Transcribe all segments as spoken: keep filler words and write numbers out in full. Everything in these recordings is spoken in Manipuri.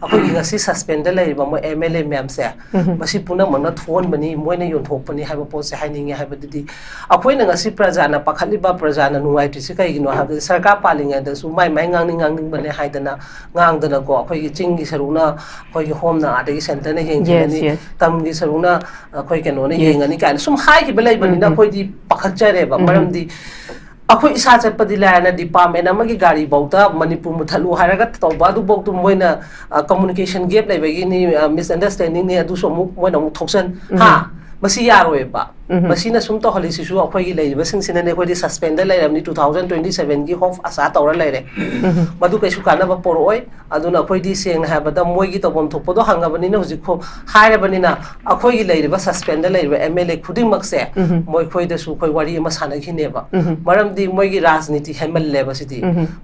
ꯑꯩꯈꯣꯏꯒꯤ ꯉꯁꯤ ꯁꯁꯄꯦꯟꯗ ꯂꯩꯔꯤꯕ ꯃꯣꯏ ꯑꯦꯝ ꯑꯦꯜ ꯑꯦ ꯃꯌꯥꯝꯁꯦ, ꯃꯁꯤ ꯄꯨꯝꯅꯃꯛꯅ ꯊꯣꯛꯍꯟꯕꯅꯤ, ꯃꯣꯏꯅ ꯌꯣꯟꯊꯣꯛꯄꯅꯤ ꯍꯥꯏꯕ ꯄꯣꯠꯁꯦ ꯍꯥꯏꯅꯤꯡꯉꯦ꯫ ꯍꯥꯏꯕꯗꯨꯗꯤ ꯑꯩꯈꯣꯏꯅ ꯉꯁꯤ ꯄ꯭ꯔꯖꯥꯅ ꯄꯥꯈꯠꯂꯤꯕ, ꯄ꯭ꯔꯖꯥꯅ ꯅꯨꯡꯉꯥꯏꯇ꯭ꯔꯤꯁꯤ ꯀꯩꯒꯤꯅꯣ ꯍꯥꯏꯕꯗꯤ, ꯁꯔꯀꯥꯔ ꯄꯥꯜꯂꯤꯉꯩꯗꯁꯨ ꯃꯥꯏ ꯃꯥꯏ ꯉꯥꯡꯅꯤꯡ ꯉꯥꯡꯅꯤꯡꯕꯅꯦ ꯍꯥꯏꯗꯅ ꯉꯥꯡꯗꯅꯀꯣ, ꯑꯩꯈꯣꯏꯒꯤ ꯆꯤꯡꯒꯤ ꯁꯔꯨꯛꯅ ꯑꯩꯈꯣꯏꯒꯤ ꯍꯣꯝꯅ ꯑꯥꯗꯒꯤ ꯁꯦꯟꯇꯔꯅ ꯌꯦꯡꯖꯒꯅꯤ, Yes, yes. ꯇꯝꯒꯤ ꯁꯔꯨꯛꯅ ꯑꯩꯈꯣꯏ ꯀꯩꯅꯣꯅ Yes. ꯌꯦꯡꯉꯅꯤ ꯀꯥꯏꯅ ꯁꯨꯝ ꯍꯥꯏꯈꯤꯕ ꯂꯩꯕꯅꯤꯅ ꯑꯩꯈꯣꯏꯗꯤ ꯄꯥꯈꯠꯆꯔꯦꯕ꯫ ꯃꯔꯝꯗꯤ ꯑꯩꯈꯣꯏ ꯏꯁꯥ ꯆꯠꯄꯗꯤ ꯂꯥꯏꯔꯅ, ꯗꯤꯄꯥꯔꯠꯃꯦꯟ ꯑꯃꯒꯤ ꯒꯥꯔꯤꯐꯧꯗ ꯃꯅꯤꯄꯨꯔ ꯃꯨꯠꯊꯠꯂꯨ ꯍꯥꯏꯔꯒ ꯇꯧꯕ ꯑꯗꯨꯐꯧꯗꯨ ꯃꯣꯏꯅ ꯀꯝꯃꯨꯅꯤꯀꯦꯁꯟ ꯒꯦꯞ ꯂꯩꯕꯒꯤꯅꯤ, ꯃꯤꯁꯑꯟꯗꯔꯁꯇꯦꯟꯗꯤꯡꯅꯤ, ꯑꯗꯨꯁꯨ ꯑꯃꯨꯛ ꯃꯣꯏꯅ ꯑꯃꯨꯛ ꯊꯣꯛꯆꯟ ꯍꯥ, ꯃꯁꯤ ꯌꯥꯔꯣꯏꯕ꯫ ꯃꯁꯤꯅ ꯁꯨꯝ ꯇꯧꯍꯜꯂꯤꯁꯤꯁꯨ ꯑꯩꯈꯣꯏꯒꯤ ꯂꯩꯔꯤꯕꯁꯤꯡꯁꯤꯅꯅꯦ꯫ ꯑꯩꯈꯣꯏꯗꯤ ꯁꯁꯄꯦꯟꯗ ꯂꯩꯔꯕꯅꯤ, ꯇꯨ ꯊꯥꯎꯖꯟ ꯇ꯭ꯋꯦꯟꯇꯤ ꯁꯚꯦꯟꯒꯤ ꯍꯣꯞ ꯑꯁꯥ ꯇꯧꯔ ꯂꯩꯔꯦ꯫ ꯃꯗꯨ ꯀꯩꯁꯨ ꯀꯥꯟꯅꯕ ꯄꯣꯔꯛꯑꯣꯏ꯫ ꯑꯗꯨꯅ ꯑꯩꯈꯣꯏꯗꯤ ꯁꯦꯡꯅ ꯍꯥꯏꯔꯕꯗ ꯃꯣꯏꯒꯤ ꯇꯧꯐꯝ ꯊꯣꯛꯄꯗꯣ ꯍꯪꯉꯕꯅꯤꯅ, ꯍꯧꯖꯤꯛ ꯈꯣ-, ꯍꯥꯏꯔꯕꯅꯤꯅ, ꯑꯩꯈꯣꯏꯒꯤ ꯂꯩꯔꯤꯕ ꯁꯁꯄꯦꯟꯗ ꯂꯩꯔꯤꯕ ꯑꯦꯝ ꯑꯦꯜ ꯑꯦ ꯈꯨꯗꯤꯡꯃꯛꯁꯦ ꯃꯣꯏꯈꯣꯏꯗꯁꯨ ꯑꯩꯈꯣꯏ ꯋꯥꯔꯤ ꯑꯃ ꯁꯥꯟꯅꯈꯤꯅꯦꯕ꯫ ꯃꯔꯝꯗꯤ ꯃꯣꯏꯒꯤ ꯔꯥꯖꯅꯤꯇꯤ ꯍꯦꯟꯃꯜꯂꯦꯕ ꯁꯤꯗꯤ꯫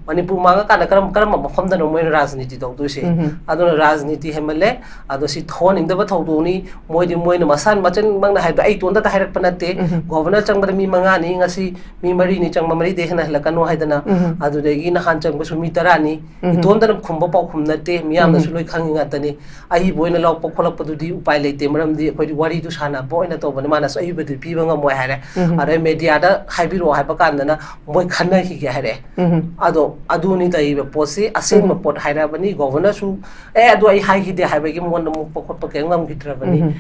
ꯃꯅꯤꯄꯨꯔ ꯃꯥꯡꯉꯀꯥꯟꯗ ꯀꯔꯝ-, ꯀꯔꯝꯕ ꯃꯐꯝꯗꯅꯣ ꯃꯣꯏꯅ ꯔꯥꯖꯅꯤꯇꯤ ꯇꯧꯗꯣꯏꯁꯦ? ꯑꯗꯨꯅ ꯔꯥꯖꯅꯤꯇꯤ ꯍꯦꯟꯃꯜꯂꯦ꯫ ꯑꯗꯣ ꯁꯤ ꯊꯣꯛꯍꯟꯅꯤꯡꯗꯕ ꯊꯧꯗꯣꯛꯅꯤ꯫ ꯃꯣꯏꯗꯤ ꯃꯣꯏꯅ ꯃꯁꯥ ꯃꯆꯤꯟꯃꯛꯅ ꯍꯥꯏꯕꯗꯣ ꯑꯩ ꯏꯇꯣꯟꯗꯇ ꯍꯥꯏꯔꯛꯄ ꯅꯠꯇꯦ꯫ ꯒꯣꯚꯔꯅꯔ ꯆꯪꯕꯗ ꯃꯤ ꯃꯉꯥꯅꯤ, ꯉꯁꯤ ꯃꯤ ꯃꯔꯤꯅꯤ ꯆꯪꯕ, ꯃꯔꯤꯗꯩ ꯍꯦꯟꯅ ꯍꯦꯜꯂꯛꯀꯅꯨ ꯍꯥꯏꯗꯅ꯫ ꯑꯗꯨꯗꯒꯤ ꯅꯍꯥꯟ ꯆꯪꯕꯁꯨ ꯃꯤ ꯇꯔꯥꯅꯤ꯫ ꯏꯇꯣꯟꯗꯅ ꯈꯨꯝꯕ ꯄꯥꯎꯈꯨꯝ ꯅꯠꯇꯦ, ꯃꯤꯌꯥꯝꯅꯁꯨ ꯂꯣꯏ ꯈꯪꯉꯤ ꯉꯥꯛꯇꯅꯤ꯫ ꯑꯍꯩꯕ ꯑꯣꯏꯅ ꯂꯧꯔꯛꯄ ꯈꯣꯠꯂꯛꯄꯗꯨꯗꯤ ꯎꯄꯥꯏ ꯂꯩꯇꯦ, ꯃꯔꯝꯗꯤ ꯑꯩꯈꯣꯏꯗꯤ ꯋꯥꯔꯤꯗꯨ ꯁꯥꯟꯅꯕ ꯑꯣꯏꯅ ꯇꯧꯕꯅꯤ꯫ ꯃꯥꯅꯁꯨ ꯑꯍꯩꯕꯗꯨꯗꯤ ꯄꯤꯕ ꯉꯝꯃꯣꯏ ꯍꯥꯏꯔꯦ꯫ ꯑꯗꯩ ꯃꯦꯗꯤꯌꯥꯗ ꯍꯥꯏꯕꯤꯔꯛꯑꯣ ꯍꯥꯏꯕ ꯀꯥꯟꯗꯅ ꯃꯣꯏ ꯈꯟꯅꯈꯤꯒꯦ ꯍꯥꯏꯔꯦ꯫ ꯑꯗꯣ ꯑꯗꯨꯅꯤ ꯇꯧꯔꯤꯕ ꯄꯣꯠꯁꯤ꯫ ꯑꯁꯦꯡꯕ ꯄꯣꯠ ꯍꯥꯏꯔꯕꯅꯤ꯫ ꯒꯣꯚꯔꯅꯔꯁꯨ ꯑꯦ ꯑꯗꯨ ꯑꯩ ꯍꯥꯏꯈꯤꯗꯦ ꯍꯥꯏꯕꯒꯤ ꯃꯉꯣꯟꯗ ꯃꯨꯛꯄ ꯈꯣꯠꯄ ꯀꯔꯤꯝ ꯉꯝꯈꯤꯗ꯭ꯔꯕꯅꯤ꯫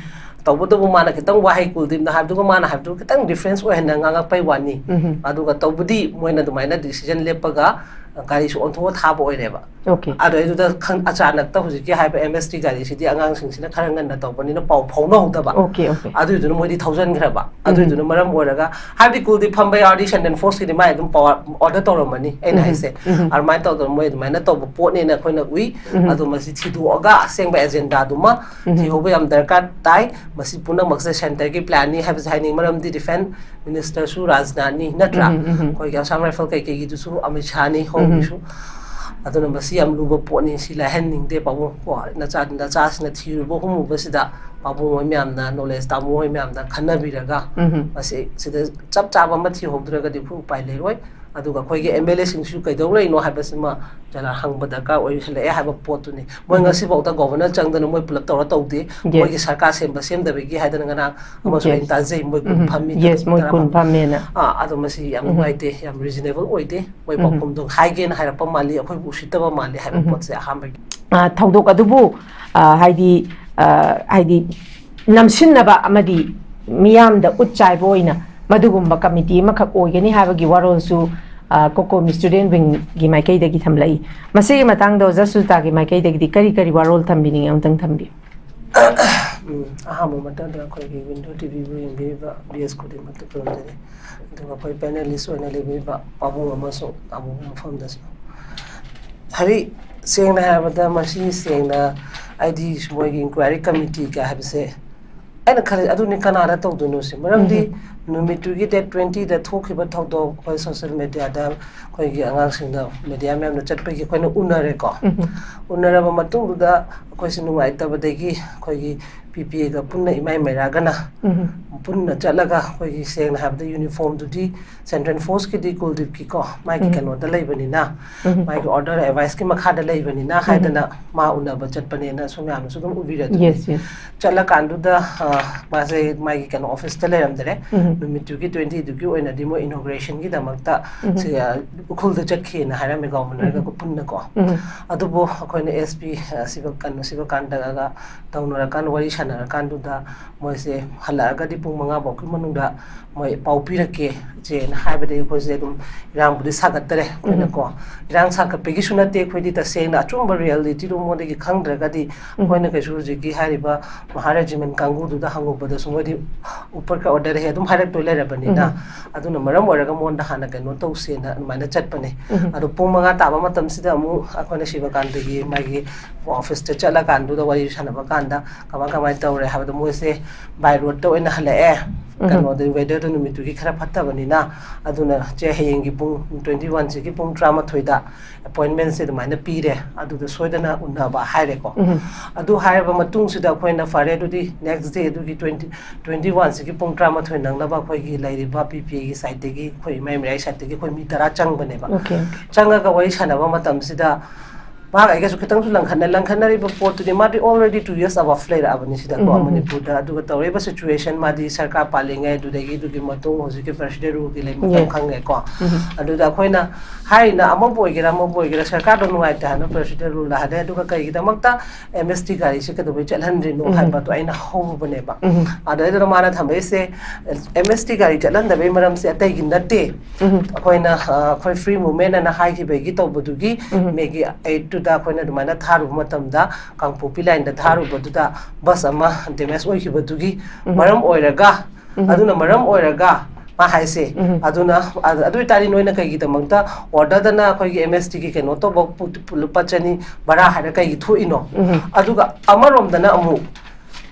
ꯇꯧꯕꯇꯕꯨ ꯃꯥꯅ ꯈꯤꯇꯪ ꯋꯥꯍꯩ ꯀꯨꯜꯗꯤꯞꯅ ꯍꯥꯏꯕꯗꯨꯒ ꯃꯥꯅ ꯍꯥꯏꯕꯗꯨꯒ ꯈꯤꯇꯪ ꯗꯤꯐ꯭ꯔꯦꯟꯁ ꯑꯣꯏꯍꯟꯅ ꯉꯥꯡꯉꯛꯄꯩ ꯋꯥꯅꯤ꯫ ꯑꯗꯨꯒ ꯇꯧꯕꯗꯤ ꯃꯣꯏꯅ ꯑꯗꯨꯃꯥꯏꯅ ꯗꯤꯁꯤꯖꯟ ꯂꯦꯞꯄꯒ ꯒꯥꯔꯤꯁꯨ ꯑꯣꯟꯊꯣꯛꯑ ꯊꯥꯕ ꯑꯣꯏꯔꯦꯕ꯫ Okay. ꯑꯗꯨꯗꯩꯗꯨꯗ ꯈꯪ-, ꯑꯆꯥꯅꯛꯇ ꯍꯧꯖꯤꯛꯀꯤ ꯍꯥꯏꯕ ꯑꯦꯝ ꯑꯦꯁ ꯇꯤ ꯒꯥꯔꯤꯁꯤꯗꯤ ꯑꯉꯥꯡꯁꯤꯡꯁꯤꯅ ꯈꯔ ꯉꯟꯅ ꯇꯧꯕꯅꯤꯅ ꯄꯥꯎ ꯐꯥꯎꯅꯍꯧꯗꯕ꯫ Okay, okay. ꯑꯗꯨꯏꯗꯨꯅ ꯃꯣꯏꯗꯤ ꯊꯧꯖꯟꯈ꯭ꯔꯕ꯫ ꯑꯗꯨꯏꯗꯨꯅ ꯃꯔꯝ ꯑꯣꯏꯔꯒ, ꯍꯥꯏꯕꯗꯤ ꯀꯨꯜꯗꯤꯞ ꯐꯝꯕ ꯌꯥꯎꯔꯗꯤ ꯁꯦꯟꯇ꯭ꯔꯦꯜ ꯐꯣꯔꯁꯀꯤꯗꯤ ꯃꯥꯏ ꯑꯗꯨꯝ ꯄꯥꯎ ꯑꯣꯔꯗꯔ ꯇꯧꯔꯝꯃꯅꯤ ꯑꯩꯅ ꯍꯥꯏꯁꯦ꯫ ꯑꯗꯨꯃꯥꯏꯅ ꯇꯧꯗꯅ ꯃꯣꯏ ꯑꯗꯨꯃꯥꯏꯅ ꯇꯧꯕ ꯄꯣꯠꯅꯦꯅ ꯑꯩꯈꯣꯏꯅ ꯎꯏ꯫ ꯑꯗꯣ ꯃꯁꯤ ꯊꯤꯗꯣꯛꯑꯒ ꯑꯁꯦꯡꯕ ꯑꯦꯖꯦꯟꯗꯥꯗꯨꯃ ꯊꯤꯍꯧꯕ ꯌꯥꯝ ꯗꯔꯀꯥꯔ ꯇꯥꯏ꯫ ꯃꯁꯤ ꯄꯨꯝꯅꯃꯛꯁꯦ ꯁꯦꯟꯇꯔꯒꯤ ꯄ꯭ꯂꯥꯟꯅꯤ ꯍꯥꯏꯕꯁꯦ ꯍꯥꯏꯅꯤꯡ, ꯃꯔꯝꯗꯤ ꯗꯤꯐꯦꯟꯁ ꯃꯤꯅꯤꯁꯇꯔꯁꯨ ꯔꯥꯖꯅꯥꯊꯅꯤ ꯅꯠꯇ꯭ꯔꯥ? ꯑꯩꯈꯣꯏꯒꯤ ꯑꯁꯥꯝ ꯔꯥꯏꯐꯜ ꯀꯩꯀꯩꯒꯤꯗꯨꯁꯨ ꯑꯃꯤꯠ ꯁꯥꯍꯅꯤ ꯍꯣꯝꯒꯤꯁꯨ꯫ ꯑꯗꯨꯅ ꯃꯁꯤ ꯌꯥꯝ ꯂꯨꯕ ꯄꯣꯠꯅꯤ, ꯁꯤ ꯂꯥꯏꯍꯟꯅꯤꯡꯗꯦ ꯄꯥꯕꯨꯡ ꯀꯣ꯫ ꯅꯆꯥ-, ꯅꯆꯥꯁꯤꯡꯅ ꯊꯤꯔꯨꯕ ꯍꯨꯝꯃꯨꯕꯁꯤꯗ ꯄꯥꯕꯨꯡ ꯍꯣꯏ ꯃꯌꯥꯝꯅ, ꯅꯣꯂꯦꯖ ꯇꯥꯃꯣ ꯍꯣꯏ ꯃꯌꯥꯝꯅ ꯈꯟꯅꯕꯤꯔꯒ ꯃꯁꯤ ꯁꯤꯗ ꯆꯞ ꯆꯥꯕ ꯑꯃ ꯊꯤꯍꯧꯗ꯭ꯔꯒꯗꯤ ꯑꯩꯈꯣꯏ ꯎꯄꯥꯏ ꯂꯩꯔꯣꯏ꯫ ꯑꯗꯨꯒ ꯑꯩꯈꯣꯏꯒꯤ ꯑꯦꯝ ꯑꯦꯜ ꯑꯦꯁꯤꯡꯁꯨ ꯀꯩꯗꯧ ꯂꯩꯅꯣ ꯍꯥꯏꯕꯁꯤꯃ ꯖꯅ ꯍꯪꯕ ꯗꯔꯀꯥꯔ ꯑꯣꯏꯁꯜꯂꯛꯑꯦ ꯍꯥꯏꯕ ꯄꯣꯠꯇꯨꯅꯤ꯫ ꯃꯣꯏ ꯎꯝ꯫ ꯉꯁꯤꯐꯥꯎꯗ ꯒꯣꯚꯔꯅꯔ ꯆꯪꯗꯅ ꯃꯣꯏ ꯄꯨꯂꯞ ꯇꯧꯔ ꯇꯧꯗꯦ꯫ Yes. ꯃꯣꯏꯒꯤ ꯁꯔꯀꯥꯔ ꯁꯦꯝꯕ ꯁꯦꯝꯗꯕꯒꯤ ꯍꯥꯏꯗꯅ ꯉꯔꯥꯡ ꯑꯃꯁꯨ ꯑꯩꯅ Yes. ꯇꯥꯖꯩ, ꯃꯣꯏ ꯀꯨꯟ ꯎꯝ꯫ ꯐꯝꯃꯤ, Yes, ꯇꯔꯨꯛ ꯃꯣꯏ ꯇꯔꯥ ꯀꯨꯟ ꯐꯝꯃꯤ꯫ ꯐꯝꯃꯦꯅ꯫ ꯑꯥ, ꯑꯗꯣ ꯃꯁꯤ ꯌꯥꯝ ꯎꯝ꯫ ꯅꯨꯡꯉꯥꯏꯇꯦ, ꯌꯥꯝ reasonable ꯑꯣꯏꯗꯦ꯫ ꯃꯣꯏ ꯎꯝ꯫ ꯄꯥꯎꯈꯨꯝꯗꯣ ꯍꯥꯏꯒꯦꯅ ꯍꯥꯏꯔꯛꯄ ꯃꯥꯜꯂꯤ, ꯑꯩꯈꯣꯏꯕꯨ ꯎꯁꯤꯠꯇꯕ ꯃꯥꯜꯂꯤ ꯍꯥꯏꯕ ꯎꯝ꯫ ꯄꯣꯠꯁꯦ ꯑꯍꯥꯟꯕꯒꯤ꯫ ꯑ, ꯊꯧꯗꯣꯛ ꯑꯗꯨꯕꯨ, ꯑ, ꯍꯥꯏꯗꯤ, ꯑ, ꯍꯥꯏꯗꯤ ꯅꯝꯁꯤꯟꯅꯕ ꯑꯃꯗꯤ ꯃꯤꯌꯥꯝꯗ ꯎꯠ ꯆꯥꯏꯕ ꯑꯣꯏꯅ ꯃꯗꯨꯒꯨꯝꯕ ꯀꯃꯤꯇꯤ ꯑꯃꯈꯛ ꯑꯣꯏꯒꯅꯤ ꯍꯥꯏꯕꯒꯤ ꯋꯥꯔꯣꯜꯁꯨ, ꯑ, ꯀꯣꯀꯣꯃꯤ Student Wingꯒꯤ ꯃꯥꯏꯀꯩꯗꯒꯤ ꯊꯝꯂꯛꯏ꯫ ꯃꯁꯤꯒꯤ ꯃꯇꯥꯡꯗ ꯑꯣꯖꯥ ꯁꯨꯖꯇꯥꯒꯤ ꯃꯥꯏꯀꯩꯗꯒꯤꯗꯤ ꯀꯔꯤ ꯀꯔꯤ ꯋꯥꯔꯣꯜ ꯊꯝꯕꯤꯅꯤꯡꯉꯤ? ꯑꯃꯨꯛꯇꯪ ꯊꯝꯕꯤꯌꯨ꯫ ꯎꯝ, ꯑꯍꯥꯟꯕ ꯃꯇꯝꯗ ꯑꯩꯈꯣꯏꯒꯤ Window TVꯕꯨ ꯌꯦꯡꯕꯤꯔꯤꯕ viewers ꯈꯨꯗꯤꯡꯃꯛꯇ ꯈꯨꯔꯨꯝꯖꯔꯤ꯫ ꯑꯗꯨꯒ ꯑꯩꯈꯣꯏ panelist ꯑꯣꯏꯅ ꯂꯩꯕꯤꯔꯤꯕ ꯄꯥꯕꯨꯡ ꯑꯃꯁꯨꯡ ꯇꯥꯕꯨꯡ ꯃꯐꯝꯗꯁꯨ꯫ ꯍꯥꯏꯗꯤ, ꯁꯦꯡꯅ ꯍꯥꯏꯔꯕꯗ, ꯃꯁꯤ ꯁꯦꯡꯅ, ꯑꯩꯗꯤ ꯃꯣꯏꯒꯤ inquiry committeeꯒ ꯍꯥꯏꯕꯁꯦ, ꯑꯩꯅ ꯈꯜꯂꯤ, ꯑꯗꯨꯅꯤ ꯀꯅꯥꯗ ꯇꯧꯗꯣꯏꯅꯣ ꯁꯤ? ꯃꯔꯝꯗꯤ ꯎꯝ꯫ ꯅꯨꯃꯤꯠꯇꯨꯒꯤ date twentyꯗ ꯊꯣꯛꯈꯤꯕ ꯊꯧꯗꯣꯛ, ꯑꯩꯈꯣꯏ social mediaꯗ ꯑꯩꯈꯣꯏꯒꯤ ꯑꯉꯥꯡꯁꯤꯡꯗ, media ꯃꯌꯥꯝꯅ ꯆꯠꯄꯒꯤ ꯑꯩꯈꯣꯏꯅ ꯎꯅꯔꯦꯀꯣ꯫ ꯎꯝ꯫ ꯎꯅꯔꯕ ꯃꯇꯨꯡꯗꯨꯗ ꯑꯩꯈꯣꯏꯁꯦ ꯅꯨꯡꯉꯥꯏꯇꯕꯗꯒꯤ ꯑꯩꯈꯣꯏꯒꯤ PPAꯒ ꯄꯨꯟꯅ ꯏꯃꯥꯏ ꯃꯩꯔꯥꯒꯅ ꯎꯝ꯫ ꯄꯨꯟꯅ ꯆꯠꯂꯒ ꯑꯩꯈꯣꯏꯒꯤ, ꯁꯦꯡꯅ ꯍꯥꯏꯔꯕꯗ, uniformꯗꯨꯗꯤ Central Forceꯀꯤꯗꯤ ꯀꯨꯜꯗꯤꯞꯀꯤꯀꯣ, ꯃꯥꯒꯤ ꯎꯝ꯫ ꯀꯩꯅꯣꯗ ꯂꯩꯕꯅꯤꯅ, ꯎꯝ꯫ ꯃꯥꯒꯤ order adviceꯀꯤ ꯃꯈꯥꯗ ꯂꯩꯕꯅꯤꯅ ꯎꯝ꯫ ꯍꯥꯏꯗꯅ ꯃꯥ ꯎꯅꯕ ꯆꯠꯄꯅꯦꯅ ꯁꯨꯝ ꯃꯌꯥꯝꯅꯁꯨ ꯑꯗꯨꯝ ꯎꯕꯤꯔꯦ ꯑꯗꯨꯗꯤ꯫ Yes, yes. ꯆꯠꯂꯀꯥꯟꯗꯨꯗ, ꯑ, ꯃꯥꯁꯦ ꯃꯥꯒꯤ ꯀꯩꯅꯣ officeꯇ ꯂꯩꯔꯝꯗ꯭ꯔꯦ꯫ ꯎꯝ꯫ ꯅꯨꯃꯤꯠꯇꯨꯒꯤ twentyꯗꯨꯒꯤ ꯑꯣꯏꯅꯗꯤ ꯃꯣꯏ inaugurationꯒꯤꯗꯃꯛꯇ ꯎꯝ꯫ ꯁꯤ, ꯑ, ꯎꯈ꯭ꯔꯨꯜꯗ ꯆꯠꯈꯤꯅ ꯍꯥꯏꯔꯝꯃꯦ ꯒꯣꯚꯔꯅꯔꯒ ꯎꯝ꯫ ꯄꯨꯟꯅꯀꯣ꯫ ꯎꯝ꯫ ꯑꯗꯨꯕꯨ ꯑꯩꯈꯣꯏꯅ SP, ꯑ, ꯁꯤꯕ-, ꯀꯩꯅꯣ, ꯁꯤꯕꯀꯥꯟꯇꯒ ꯇꯧꯅꯔꯀꯥꯟꯗ, ꯋꯥꯔꯤ ꯁꯥꯟꯅꯔꯀꯥꯟꯗꯨꯗ ꯃꯣꯏꯁꯦ ꯍꯜꯂꯛꯑꯒꯗꯤ ꯄꯨꯡ ꯃꯉꯥ ꯐꯥꯎꯒꯤ ꯃꯅꯨꯡꯗ ꯃꯣꯏ ꯄꯥꯎ ꯄꯤꯔꯛꯀꯦ ꯏꯆꯦꯅ ꯍꯥꯏꯕꯗꯒꯤ ꯑꯩꯈꯣꯏꯁꯦ ꯑꯗꯨꯝ ꯏꯔꯥꯡꯕꯨꯗꯤ ꯁꯥꯒꯠꯇꯔꯦ ꯑꯩꯈꯣꯏꯅꯀꯣ꯫ ꯎꯝ꯫ ꯏꯔꯥꯡ ꯁꯥꯒꯠꯄꯒꯤꯁꯨ ꯅꯠꯇꯦ, ꯑꯩꯈꯣꯏꯗꯤ ꯇꯁꯦꯡꯅ ꯑꯆꯨꯝꯕ realityꯗꯨ ꯃꯣꯏꯗꯒꯤ ꯈꯪꯗ꯭ꯔꯒꯗꯤ ꯎꯝ꯫ ꯑꯩꯈꯣꯏꯅ ꯀꯩꯁꯨ ꯍꯧꯖꯤꯛꯀꯤ ꯍꯥꯏꯔꯤꯕ ꯃꯍꯥ regiment ꯀꯥꯡꯕꯨꯗꯨꯗ ꯍꯪꯉꯨꯕꯗꯁꯨ ꯃꯣꯏꯗꯤ ꯎꯄꯔ ꯀ order ꯍꯦ ꯑꯗꯨꯝ ꯍꯥꯏꯔꯛꯇꯣꯏ ꯂꯩꯔꯕꯅꯤꯅ, ꯎꯝ꯫ ꯑꯗꯨꯅ ꯃꯔꯝ ꯑꯣꯏꯔꯒ ꯃꯉꯣꯟꯗ ꯍꯥꯟꯅ ꯀꯩꯅꯣ ꯇꯧꯁꯦꯅ ꯑꯗꯨꯃꯥꯏꯅ ꯆꯠꯄꯅꯦ꯫ ꯎꯝ꯫ ꯑꯗꯣ ꯄꯨꯡ ꯃꯉꯥ ꯇꯥꯕ ꯃꯇꯝꯁꯤꯗ ꯑꯃꯨꯛ ꯑꯩꯈꯣꯏꯅ ꯁꯤꯕꯀꯥꯟꯇꯒꯤ ꯃꯥꯒꯤ officeꯇ ꯆꯠꯂꯀꯥꯟꯗꯨꯗ ꯋꯥꯔꯤ ꯁꯥꯟꯅꯕ ꯀꯥꯟꯗ ꯀꯃꯥꯏ ꯀꯃꯥꯏ ꯀꯃꯥꯏꯅ ꯇꯧꯔꯦ ꯍꯥꯏꯕꯗ ꯃꯣꯏꯁꯦ by road ꯇ ꯑꯣꯏꯅ ꯍꯜꯂꯛꯑꯦ꯫ ꯀꯩꯅꯣꯗ weather ꯗꯨ ꯅꯨꯃꯤꯠꯇꯨꯒꯤ ꯈꯔ ꯐꯠꯇꯕꯅꯤꯅ꯫ ꯑꯗꯨꯅ ꯆꯦ, ꯍꯌꯦꯡꯒꯤ ꯄꯨꯡ twenty one ꯁꯤꯒꯤ ꯄꯨꯡ ꯇꯔꯥꯃꯥꯊꯣꯏꯗ appointment ꯁꯦ ꯑꯗꯨꯃꯥꯏꯅ ꯄꯤꯔꯦ, ꯑꯗꯨꯗ ꯁꯣꯏꯗꯅ ꯎꯅꯕ ꯍꯥꯏꯔꯦꯀꯣ꯫ ꯑꯗꯨ ꯍꯥꯏꯔꯕ ꯃꯇꯨꯡꯁꯤꯗ ꯑꯩꯈꯣꯏꯅ ꯐꯔꯦ, ꯑꯗꯨꯗꯤ next day, ꯑꯗꯨꯒꯤ twenty twenty one ꯁꯤꯒꯤ ꯄꯨꯡ ꯇꯔꯥꯃꯥꯊꯣꯏ ꯅꯪꯅꯕ ꯑꯩꯈꯣꯏꯒꯤ ꯂꯩꯔꯤꯕ ꯄꯤ ꯄꯤ ꯑꯦꯒꯤ side ꯇꯒꯤ, ꯑꯩꯈꯣꯏ ꯏꯃꯥ ꯃꯤꯔꯥꯏ side ꯇꯒꯤ ꯑꯩꯈꯣꯏ ꯃꯤ ꯇꯔꯥ ꯆꯪꯕꯅꯦꯕ꯫ Okay. ꯆꯪꯉꯒ ꯋꯥꯔꯤ ꯁꯥꯟꯅꯕ ꯃꯇꯝꯁꯤꯗ ꯃꯥꯒ ꯑꯩꯒꯁꯨ ꯈꯤꯇꯪꯁꯨ ꯂꯪꯈꯠꯅ ꯂꯪꯈꯠꯅꯔꯤꯕ ꯄꯣꯠꯇꯨꯗꯤ ꯃꯥꯗꯤ already two years above ꯂꯩꯔꯛꯑꯕꯅꯤ ꯁꯤꯗꯀꯣ, ꯃꯅꯤꯄꯨꯔꯗ꯫ ꯑꯗꯨꯒ ꯇꯧꯔꯛꯏꯕ situation, ꯃꯥꯗꯤ ꯁꯔꯀꯥꯔ ꯄꯥꯜꯂꯤꯉꯩ, ꯑꯗꯨꯗꯒꯤ ꯑꯗꯨꯒꯤ ꯃꯇꯨꯡ ꯍꯧꯖꯤꯛꯀꯤ President Rule ꯒꯤ ꯂꯩ ꯃꯇꯝ Yes. ꯈꯪꯉꯦꯀꯣ꯫ ꯑꯗꯨꯗ ꯑꯩꯈꯣꯏꯅ ꯍꯥꯏꯔꯤꯅ, ꯑꯃꯕꯨ ꯑꯣꯏꯒꯦꯔꯥ ꯑꯃꯕꯨ ꯑꯣꯏꯒꯦꯔꯥ ꯁꯔꯀꯥꯔꯗꯣ ꯅꯨꯡꯉꯥꯏꯇꯦ ꯍꯥꯏꯅ President Rule ꯍꯥꯏꯔꯦ꯫ ꯑꯗꯨꯒ ꯀꯩꯒꯤꯗꯃꯛꯇ M S T ꯒꯥꯔꯤꯁꯦ ꯀꯩꯗꯧꯕꯩ ꯆꯠꯍꯟꯗ꯭ꯔꯤꯅꯣ ꯍꯥꯏꯕꯗꯣ ꯑꯩꯅ ꯍꯧꯔꯨꯕꯅꯦꯕ꯫ ꯑꯗꯨꯗꯩꯗꯨꯗ ꯃꯥꯅ ꯊꯝꯃꯛꯏꯁꯦ, M S T ꯒꯥꯔꯤ ꯆꯠꯍꯟꯗꯕꯩ ꯃꯔꯝꯁꯦ ꯑꯇꯩꯒꯤ ꯅꯠꯇꯦ꯫ ꯑꯩꯈꯣꯏꯅ, ꯑ, ꯑꯩꯈꯣꯏ free movement ꯑꯅ ꯍꯥꯏꯈꯤꯕꯒꯤ ꯇꯧꯕꯗꯨꯒꯤ May ꯒꯤ eight ꯇꯨꯗ ꯑꯩꯈꯣꯏꯅ ꯑꯗꯨꯃꯥꯏꯅ ꯊꯥꯔꯨꯕ ꯃꯇꯝꯗ, ꯀꯥꯡꯄꯣꯛꯄꯤ line ꯗ ꯊꯥꯔꯨꯕꯗꯨꯗ bus ꯑꯃ damage ꯑꯣꯏꯈꯤꯕꯗꯨꯒꯤ ꯃꯔꯝ ꯑꯣꯏꯔꯒ, ꯑꯗꯨꯅ ꯃꯔꯝ ꯑꯣꯏꯔꯒ ꯃꯥ ꯍꯥꯏꯁꯦ꯫ ꯑꯗꯨꯅ, ꯑ-, ꯑꯗꯨ ꯑꯣꯏꯇꯥꯔꯗꯤ ꯅꯣꯏꯅ ꯀꯩꯒꯤꯗꯃꯛꯇ order ꯗꯅ ꯑꯩꯈꯣꯏꯒꯤ M S T ꯒꯤ ꯀꯩꯅꯣ ꯇꯧꯕ ꯄꯨ-, ꯄꯨ-, ꯂꯨꯄꯥ ꯆꯅꯤ ꯚꯔꯥ ꯍꯥꯏꯔ ꯀꯩꯒꯤ ꯊꯣꯛꯏꯅꯣ? ꯑꯗꯨꯒ ꯑꯃꯔꯣꯝꯗꯅ ꯑꯃꯨꯛ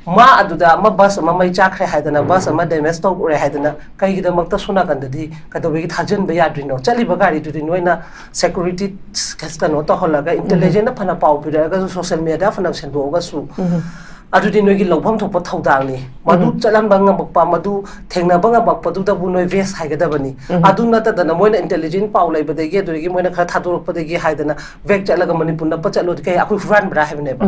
ꯃꯥ ꯑꯗꯨꯗ ꯑꯃ bus ꯑꯃ ꯃꯩ ꯆꯥꯛꯈ꯭ꯔꯦ ꯍꯥꯏꯗꯅ, bus ꯑꯃ damage ꯇꯧꯔꯦ ꯍꯥꯏꯗꯅ, ꯀꯩꯒꯤꯗꯃꯛꯇ ꯁꯣꯝ ꯅꯥꯀꯟꯗꯗꯤ ꯀꯩꯗꯧꯕꯒꯤ ꯊꯥꯖꯤꯟꯕ ꯌꯥꯗ꯭ꯔꯤꯅꯣ? ꯆꯠꯂꯤꯕ ꯒꯥꯔꯤꯗꯨꯗꯤ ꯅꯣꯏꯅ security ꯀꯩꯅꯣ ꯇꯧꯍꯜꯂꯒ, intelligent ꯅ ꯐꯅ ꯄꯥꯎ ꯄꯤꯔꯛꯑꯒꯁꯨ, social media ꯗ ꯐꯅ ꯁꯟꯗꯣꯛꯑꯒꯁꯨ, ꯑꯗꯨꯗꯤ ꯅꯣꯏꯒꯤ ꯂꯧꯐꯝ ꯊꯣꯛꯄ ꯊꯧꯗꯥꯡꯅꯤ꯫ ꯃꯗꯨ ꯆꯠꯍꯟꯕ ꯉꯝꯃꯛꯄ, ꯃꯗꯨ ꯊꯦꯡꯅꯕ ꯉꯝꯃꯛꯄꯗꯨꯗꯕꯨ ꯅꯣꯏ vest ꯍꯥꯏꯒꯗꯕꯅꯤ꯫ ꯑꯗꯨ ꯅꯠꯇꯗꯅ ꯃꯣꯏꯅ intelligent ꯄꯥꯎ ꯂꯩꯕꯗꯒꯤ, ꯑꯗꯨꯗꯒꯤ ꯃꯣꯏꯅ ꯈꯔ ꯊꯥꯗꯣꯔꯛꯄꯗꯒꯤ ꯍꯥꯏꯗꯅ ꯕꯦꯛ ꯆꯠꯂꯒ ꯃꯅꯤꯄꯨꯔ ꯅꯞꯄ ꯆꯠꯂꯣꯗꯤ ꯀꯩ ꯑꯩꯈꯣꯏ ꯍꯨꯔꯥꯟꯕ꯭ꯔꯥ ꯍꯥꯏꯕꯅꯦꯕ꯫